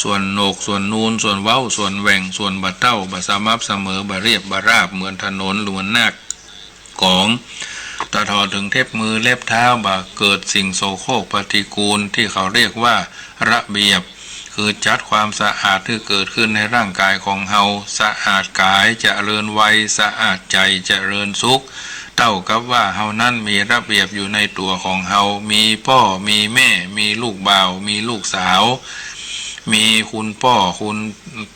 ส่วนโหนก ส่วนนูน ส่วนเว้า ส่วนแหว่ง ส่วนบ่เต้า บ่สม่ำเสมอ บ่เรียบ บ่ราบ เหมือนถนน หรือเหมือนหน้า ก๋อง ตะถอดเถิงเล็บมือเล็บเท้า บ่เกิดสิ่งโสโครกปฏิกูลตี้เขาเรียกว่าระเบียบ คือจัดความสะอาดหื้อเกิดขึ้นในร่างก๋ายของเฮา สะอาดก๋ายเจริญวัย สะอาดใจ๋เจริญสุข เต้ากับว่าเฮานั้นมีระเบียบอยู่ในตั๋วของเฮา มีป้อ มีแม่ มีลูกบ่าว มีลูกสาว มีคุณป้อ คุณ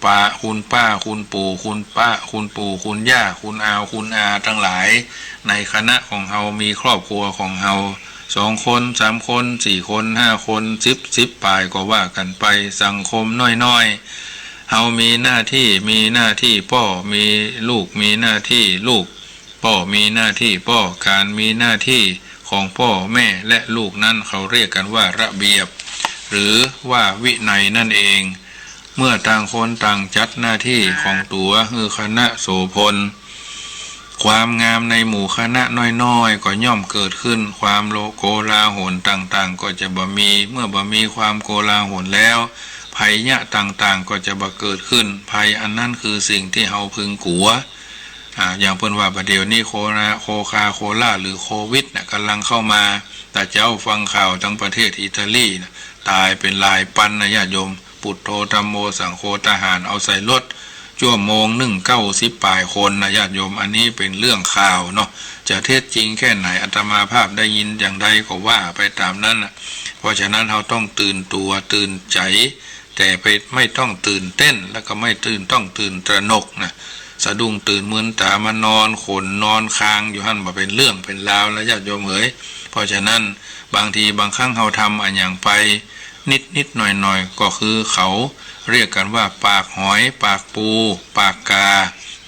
ป้า คุณป้า คุณปู่ คุณป้า คุณปู่ คุณย่า คุณอาว คุณอาตังหลาย ในคณะของเฮา มีครอบครัวของเฮา สองคน สามคน สี่คน ห้าคน สิบ สิบป๋ายก็ว่ากั๋นไป สังคมน้อยๆ เฮามีหน้าตี้ มีหน้าตี้ป้อ มีลูก มีหน้าตี้ลูก ป้อมีหน้าตี้ป้อ ก๋านมีหน้าตี้ของป้อแม่และลูกนั้นเขาเรียกกั๋นว่าระเบียบ หรือว่าวินัยนั่นเอง เมื่อต่างคนต่างจัดหน้าตี้ของตั๋วหื้อคณะโสภณ ความงามในหมู่คณะน้อยๆ ก็ย่อมเกิดขึ้น ความโลโกลาหลต่างๆ ก็จะบ่มี เมื่อบ่มีความโกลาหลแล้ว ภัยยะต่างๆ ก็จะบ่เกิดขึ้น ภัยอันนั้นคือสิ่งตี้เฮาพึงกั๋ว อ่า อย่างเปิ้นว่าบ่าเดี่ยวนี้โคนา- โคคาโคล่าหรือโควิดน่ะ ก่ำลังเข้ามา ตะเจ๊าฟังข่าวตังประเทศอิตาลีน่ะ ต๋ายเป๋นหลายปันนะญาติโยม ปุตโธ ธัมโม สังโฆ ทหารเอาใส่รถ จั่วโมงนึ่งเก้าสิบป๋ายคนนะญาติโยม อันนี้เป๋นเรื่องข่าวเนาะ จะเท็จจริงแค่ไหน อาตมาภาพได้ยินอย่างใดก็ว่าไปต๋ามนั้นน่ะ เพราะฉะนั้นเฮาต้องตื่นตั๋วตื่นใจ๋ แต่ไปไม่ต้องตื่นเต้น แล้วก็ไม่ตื่น- ต้องตื่นตระหนกนะ สะดุ้งตื่นมึนต๋ามานอนขนนอนคางอยู่หั้น บ่เป๋นเรื่องเป๋นราวแล้วญาติโยมเอ๋ย เพราะฉะนั้นบางทีบางครั้งเฮาทำอะหยังไปนิดๆ หน่อยๆ ก็คือเขาเรียกกั๋นว่าปากหอย ปากปู ปากกา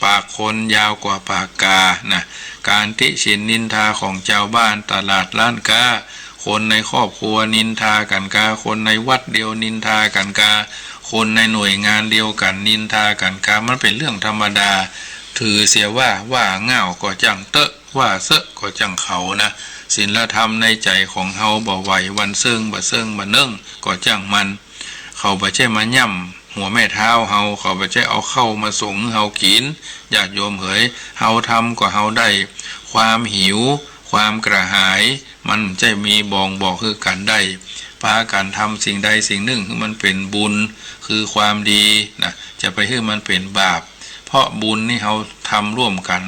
ปากคนยาวกว่าปากกานะ ก๋านติฉินนินทาของจาวบ้าน ตลาดร้านก๊า คนในครอบครัวนินทากั๋นกา คนในวัดเดียวนินทากั๋นกา คนในหน่วยงานเดียวกั๋นนินทากั๋นกา มันเป๋นเรื่องธรรมดา ถือเสียว่า ว่าง่าวก็จ้างเต๊อะ ว่าเซอะก็จ้างเขานะ ศีลธรรมในใจ๋ของเฮาบ่ไหว วันเซิ่งบ่เซิ่งบ่เนิ่งก็จ้างมัน เขาบ่ใจ้มาย่ำหัวแม่เท้าเฮา เขาบ่ใจ้เอาข้าวมาส่งหื้อเฮากิ๋น ญาติโยมเหย เฮาทำก็เฮาได้ ความหิว ความกระหาย มันบ่ใจ้มีบ่งบอกหื้อกั๋นได้ ปากั๋นทำสิ่งใดสิ่งนึ่งหื้อมันเป๋นบุญ คือความดีนะ จะไปหื้อมันเป๋นบาป เพราะบุญนี่เฮาทำร่วมกั๋น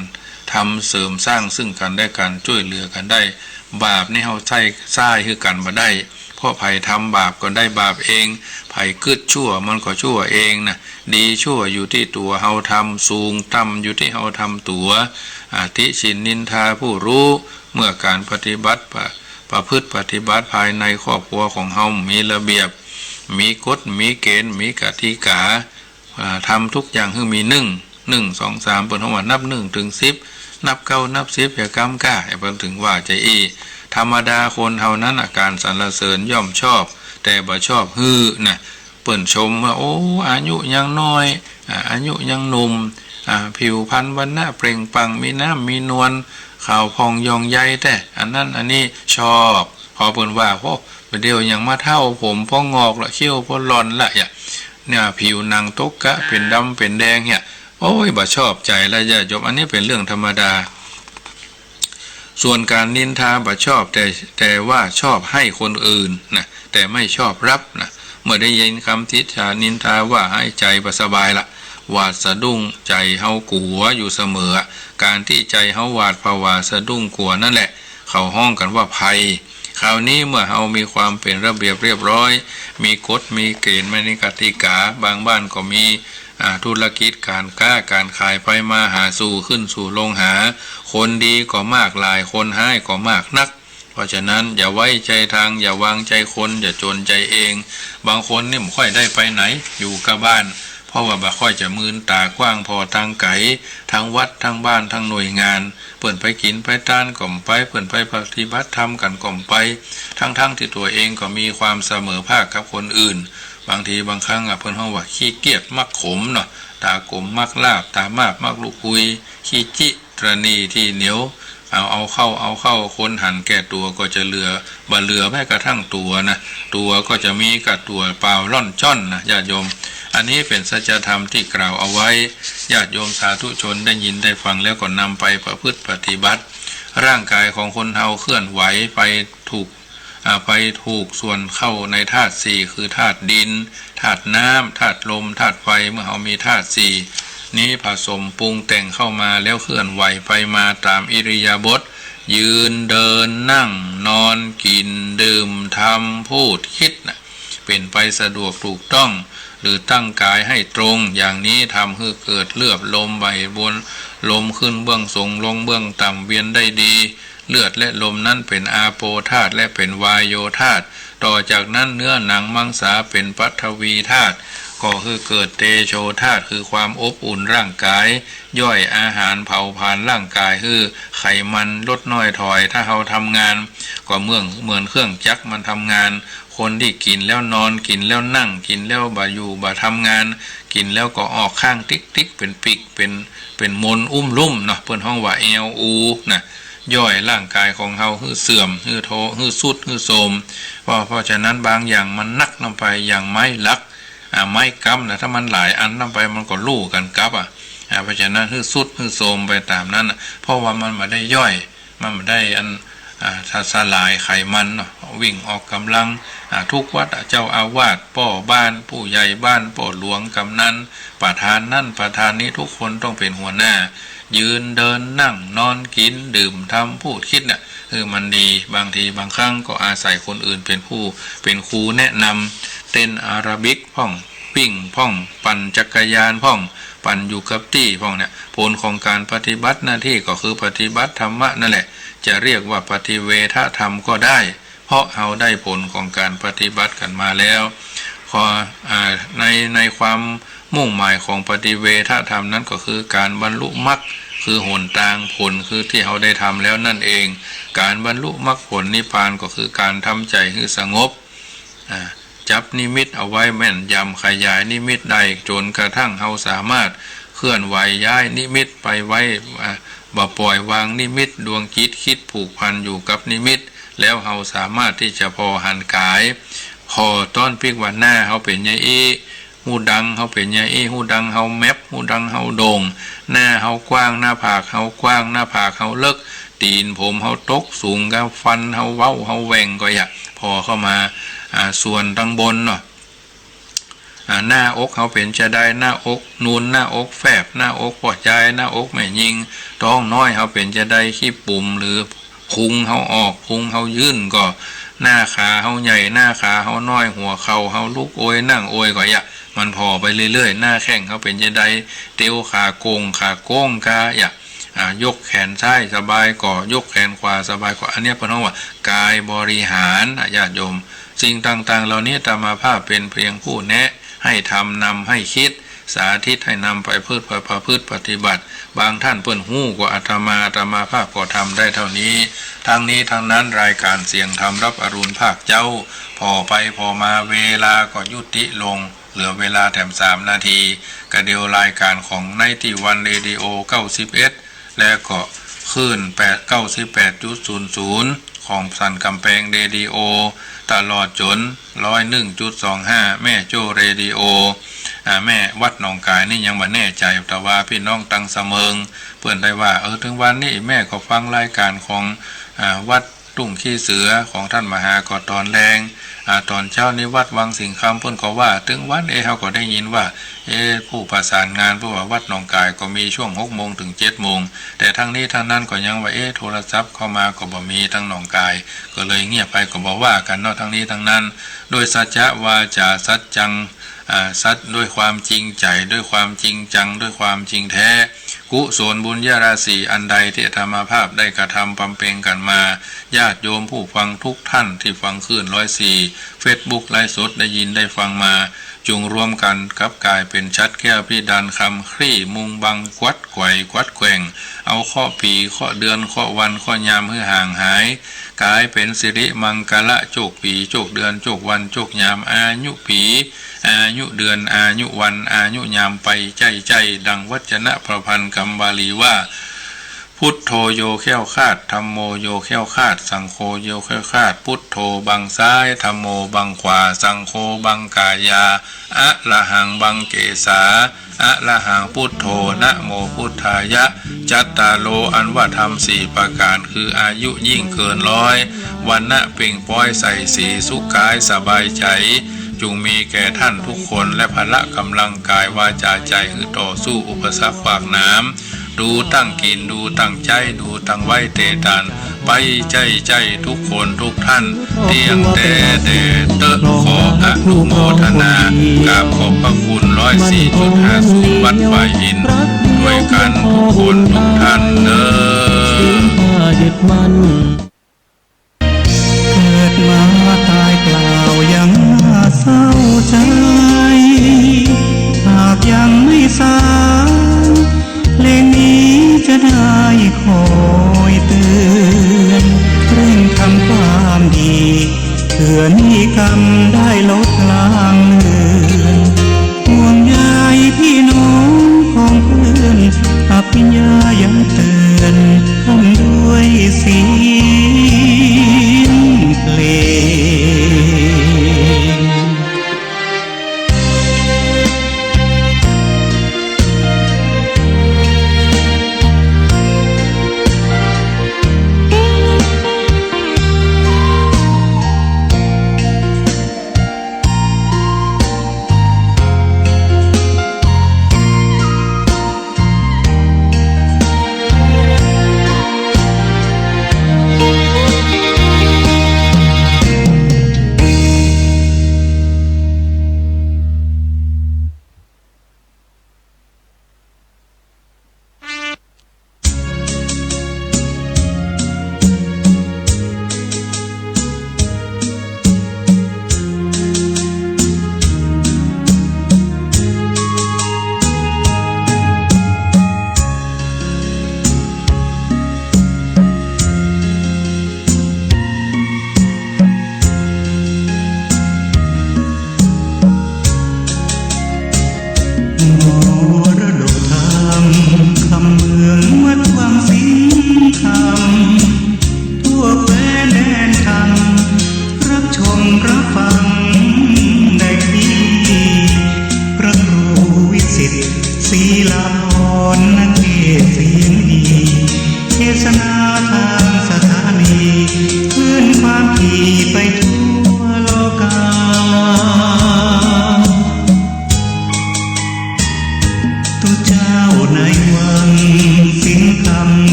ทำเสริมสร้างซึ่งกั๋นและกั๋น จ้วยเหลือกั๋นได้ บาปนี่เฮาใจ้ ใจ้หื้อกั๋นบ่ได้ เพราะใผทำบาปก็ได้บาปเอง ใผกึ๊ดชั่วมันก็ชั่วเองนะ ดีชั่วอยู่ตี้ตั๋วเฮาทำ สูงต่ำอยู่ตี้เฮาทำตั๋ว อ่า ติฉินนินทาผู้ฮู้ เมื่อก๋านปฏิบัติ ประ- ประพฤติปฏิบัติภายในครอบครัวของเฮามีระเบียบ มีกฎ มีเกณฑ์ มีกติกา อ่า ทำทุกอย่างหื้อมีนึ่ง นึ่ง สอง สาม เปิ้นฮ้องว่านับนึ่งเถิงสิบ นับเก้า นับสิบ อย่าก้ำก้า เปิ้นถึงว่าจะอี้ ธรรมดาคนเฮานั้นน่ะ ก๋านสรรเสริญย่อมชอบ แต่บ่ชอบหื้อนะ เปิ้นชมว่า โอ้ อายุยังน้อย อ่า อายุยังหนุ่ม อ่า ผิวพรรณวรรณะเปล่งปลั่ง มีน้ำมีนวล ขาวผ่องยองใยแต๊ อันนั้นอันนี้ชอบ พอเปิ้นว่า โอ้ บ่าเดี่ยวยังมาเฒ่า ผมปองอกละ เขี้ยวปอหล่อนละ เนี่ย ผิวหนังตกกะเป๋นดำเป๋นแดงเนี่ย โอ้ย บ่ชอบใจ๋ละญาติโยม อันนี้เป๋นเรื่องธรรมดา ส่วนก๋านนินทาบ่ชอบ แต่- แต่ว่าชอบหื้อคนอื่นนะ แต่ไม่ชอบรับนะ เมื่อได้ยินกำติชานินทาว่าหื้อใจ๋บ่สบายละ หวาดสะดุ้ง ใจ๋เฮากั๋วอยู่เสมอ ก๋านตี้ใจ๋เฮาหวาดผวาสะดุ้งกั๋วนั่นแหละ เขาฮ้องกั๋นว่าภัย คราวนี้เมื่อเฮามีความเป๋นระเบียบเรียบร้อย มีกฎ มีเกณฑ์ มีกติกา บางบ้านก็มี อ่า ธุรกิจก๋านก๊าก๋านขาย ไปมาหาสู่ ขึ้นสู่ลงหา คนดีก็มากหลาย คนฮ้ายก็มากนัก เพราะฉะนั้นอย่าไว้ใจ๋ตาง อย่าวางใจ๋คน อย่าจ๋นใจ๋เอง บางคนนี่บ่ค่อยได้ไปไหน อยู่ก้าบ้าน เพราะว่าบ่ค่อยจะมืนต๋ากว้างผ่อตางไก๋ ตังวัด ตังบ้าน ตังหน่วยงาน เปิ้นไปกิ๋นไปตานก็บ่ไป เปิ้นไปปฏิบัติธรรมกั๋นก็บ่ไป ตังๆ ตี้ตั๋วเองก็มีความเสมอภาคกับคนอื่น บางทีบางครั้งอะ เปิ้นฮ้องว่าขี้เกียจมักขมเนาะ ต๋าก๋มมักลาบ ต๋ามาบมักลุกหุย ขี้จิตรณีตี้เหนียว เอา เอาเข้า เอาเข้า คนหันแก่ตั๋วก็จะเหลือ บ่เหลือแม้กระทั่งตั๋วนะ ตั๋วก็จะมีก้าตั๋วเปล่าล่อนจ้อนนะญาติโยม อันนี้เป๋นสัจธรรมตี้กล่าวเอาไว้ ญาติโยมสาธุชนได้ยินได้ฟังแล้วก็นำไปประพฤติปฏิบัติ ร่างกายของคนเฮาเคลื่อนไหวไปถูก อ่า ไปถูกส่วนเข้าในธาตุสี่ คือธาตุดิน ธาตุน้ำ ธาตุลม ธาตุไฟ เมื่อเฮามีธาตุสี่นี้ผสมปรุงแต่งเข้ามาแล้วเคลื่อนไหวไปมาต๋ามอิริยาบถ ยืนเดินนั่งนอนกิ๋นดื่มทำพูดคิดน่ะ เป๋นไปสะดวกถูกต้อง หรือตั้งก๋ายหื้อตรง อย่างนี้ทำหื้อเกิดเลือดลมไหลวน ลมขึ้นเบื้องสูงลงเบื้องต่ำเวียนได้ดี เลือดและลมนั้นเป๋นอาโปธาตุและเป๋นวาโยธาตุ ต่อจากนั้นเนื้อหนังมังสาเป๋นปฐวีธาตุ ก่อหื้อเกิดเตโชธาตุ คือความอบอุ่นร่างก๋าย ย่อยอาหารเผาผลาญร่างก๋าย หื้อไขมันลดน้อยถอย ถ้าเฮาทำงาน ก็เหมือน เหมือนเครื่องจักรมันทำงาน คนตี้กิ๋นแล้วนอน กิ๋นแล้วนั่ง กิ๋นแล้วบ่อยู่บ่ทำงาน กิ๋นแล้วก็ออกข้างติ๊กๆ เป๋นปีก เป๋น เป๋นมนอุ้มลุ่มเนาะ เปิ้นฮ้องว่าแอลอูน่ะ ย่อยร่างก๋ายของเฮาหื้อเสื่อม หื้อโทรม หื้อทรุด หื้อโทรม เพราะ เพราะฉะนั้นบางอย่างมันหนักนำไป อย่างไม้หลัก อ่า ไม้ก๊ำน่ะ ถ้ามันหลายอันนำไปมันก็ลู่กั๋นกลับ อ่ะ อ่า เพราะฉะนั้นหื้อทรุด หื้อโทรมไปต๋ามนั้นน่ะ เพราะว่ามันบ่ได้ย่อย มันบ่ได้อัน อ่า สะ สลายไขมันเนาะ วิ่งออกก๋ำลัง อ่า ทุกวัดอะ เจ้าอาวาส ป้อบ้าน ผู้ใหญ่บ้าน ป้อหลวง กำนัล ประธานนั้นประธานนี้ ทุกคนต้องเป๋นหัวหน้า ยืนเดินนั่งนอนกิ๋นดื่มทำพูดคิดน่ะ เออ มันดี บางทีบางครั้งก็อาศัยคนอื่นเป๋นผู้ เป๋นครูแนะนำ เต้นแอโรบิกพ่อง วิ่งพ่อง ปั่นจักรยานพ่อง ปั่นอยู่กับตี้พ่องเนี่ย ผลของก๋านปฏิบัติหน้าตี้ก็คือปฏิบัติธรรมะนั่นแหละ จะเรียกว่าปฏิเวทธรรมก็ได้ เพราะเฮาได้ผลของก๋านปฏิบัติกั๋นมาแล้ว ขอ อ่า ใน ในความมุ่งหมายของปฏิเวทธรรมนั้นก็คือก๋านบรรลุมรรค คือหนตาง ผลคือตี้เฮาได้ทำแล้วนั่นเอง ก๋านบรรลุมรรคผลนิพพานก็คือก๋านทำใจ๋หื้อสงบ อ่า จับนิมิตเอาไว้แม่นยำ ขยายนิมิตได้จ๋นกระทั่งเฮาสามารถเคลื่อนไหวย้ายนิมิตไปไว้ อ่า บ่ปล่อยวางนิมิต ดวงจิตคิดผูกพันอยู่กับนิมิต แล้วเฮาสามารถตี้จะผ่อหันก๋าย ผ่อต้อนปิ๊กว่าหน้าเฮาเป๋นอย่างอี้ ฮูดังเฮาเป๋นอย่างอี้ ฮูดังเฮาแม็บ ฮูดังเฮาโด่ง หน้าเฮากว้าง หน้าผากเฮากว้าง หน้าผากเฮาเลิก ตี๋นผมเฮาตกสูง กับฟันเฮาเว้าเฮาแหว่งก็อย่า ผ่อเข้ามา อ่า ส่วนตังบนเนาะ อ่า หน้าอกเฮาเป๋นจาใด หน้าอกนูน หน้าอกแฟบ หน้าอกป้อจาย หน้าอกแม่ญิง ต๊องน้อยเฮาเป๋นจาใด ขี้ปุ๋มหรือพุงเฮาออก พุงเฮายื่นก็ หน้าขาเฮาใหญ่ หน้าขาเฮาน้อย หัวเข่าเฮาลุกโอยนั่งโอยก็อย่า มันผ่อไปเรื่อยๆ หน้าแข้งเฮาเป๋นจาใด เตียวขาโก่ง ขาโก้งก็อย่า อ่า ยกแขนซ้ายสบายก็ ยกแขนขวาสบายก็ อันเนี้ยเปิ้นฮ้องว่ากายบริหารนะญาติโยม สิ่งต่างๆ เหล่านี้อาตมาภาพเป๋นเพียงผู้แนะ หื้อทำ นำหื้อคิด สาธิตหื้อนำไปพฤติ ประพฤติปฏิบัติ บางท่านเปิ้นฮู้กว่าอาตมา อาตมาภาพก็ทำได้เท่านี้ ทั้งนี้ทั้งนั้นรายก๋านเสียงธรรมรับอรุณภาคเจ๊า ผ่อไปผ่อมาเวลาก็ยุติลง เหลือเวลาแถมสามนาที กะเดียวรายก๋านของไนตี้วันเรดิโอ เก้าสิบเอ็ด และก็คลื่นแปด เก้าสิบแปดจุดศูนย์ศูนย์ ของสันก๋ำแปงเรดิโอ ตลอดจ๋น ร้อยหนึ่งจุดสองห้า แม่โจ้เรดิโอ อ่า แม่วัดหนองก๋ายนี่ยังบ่แน่ใจ๋ แต่ว่าปี้น้องตังสะเมิง เปิ้นได้ว่า เออ เถิงวันนี้แม่ก็ฟังรายก๋านของ อ่า วัด ทุ่งขี้เสือของต้านมหาก็ต๋อนแลง อ่า ต๋อนเจ๊านี้วัดวังสิงห์คำ เปิ้นก็ว่า เถิงวัน เอ๊ะ เฮาก็ได้ยินว่า เอ๊ะ ผู้ประสานงานเปิ้นว่าวัดหนองก๋ายก็มีช่วงหกโมงเถิงเจ็ดโมง แต่ทั้งนี้ทั้งนั้นก็ยังว่า เอ๊ะ โทรศัพท์เข้ามาก็บ่มีตางหนองก๋าย ก็เลยเงียบไป ก็บ่ว่ากั๋นเนาะ ทั้งนี้ทั้งนั้น ด้วยสัจจะวาจา สัจจัง อ่า สัจ ด้วยความจริงใจ๋ ด้วยความจริงจัง ด้วยความจริงแท้ กุศลบุญญาราศีอันใดตี้อาตมาภาพได้กระทำบำเพ็ญกั๋นมา ญาติโยมผู้ฟังทุกท่านตี้ฟังคลื่นร้อยสี่ เฟซบุ๊กไลฟ์สดได้ยินได้ฟังมา จุ่งรวมกั๋นกลับก๋ายเป๋นฉัตรแก้วพิดานคำ คลี่มุงบัง กวัดไขว่กวัดแกว่ง เอาเคราะห์ปี เคราะห์เดือน เคราะห์วัน เคราะห์ยามหื้อห่างหาย ก๋ายเป๋นสิริมังคละ โจคปี โจคเดือน โจควัน โจคยาม อายุปี อายุเดือน อายุวัน อายุยามไปใจ้ๆ ดังวัจนะประพันธ์กำบาลีว่า พุทโธโยแคล้วคลาด ธัมโมโยแคล้วคลาด สังโฆโยแคล้วคลาด พุทโธบังซ้าย ธัมโมบังขวา สังโฆบังกายา อะระหังบังเกสา อะระหังพุทโธ นะโมพุทธายะ จัตตาโล อันว่าธรรมสี่ประก๋าน คืออายุยิ่งเกินร้อย วรรณะเปล่งปล้อยใสสี สุขกายสบายใจ๋ จุ่งมีแก่ท่านทุกคน และพละก๋ำลังก๋าย วาจา ใจ๋ หื้อต่อสู้อุปสรรคขวากหนาม ดูตั้งกิ๋น ดูตั้งใจ๊ ดูตั้งไหว้เต๋อตาน ไปใจ๊ใจ๊กู้คนกู้ต้าน เตี้ยงแต๊เต๊อะ ขออนุโมทนา กราบขอบพระคุณ ร้อยสี่จุดห้าศูนย์ วัดป่าหิน ด้วยกั๋นกู้คนกู้ต้านเน่อ เกิดมาต๋ายเปล่ายังน่าเศร้าใจ๋ หากยังไม่สาง เพลงนี้จะได้คอยเตื๋อน เร่งทำความดี เผื่อหนี้กรรมได้ลดลางเลือน ห่วงใยพี่น้องของเพื่อน อภิญญายังเตื๋อนท่านด้วยเสียงเพลง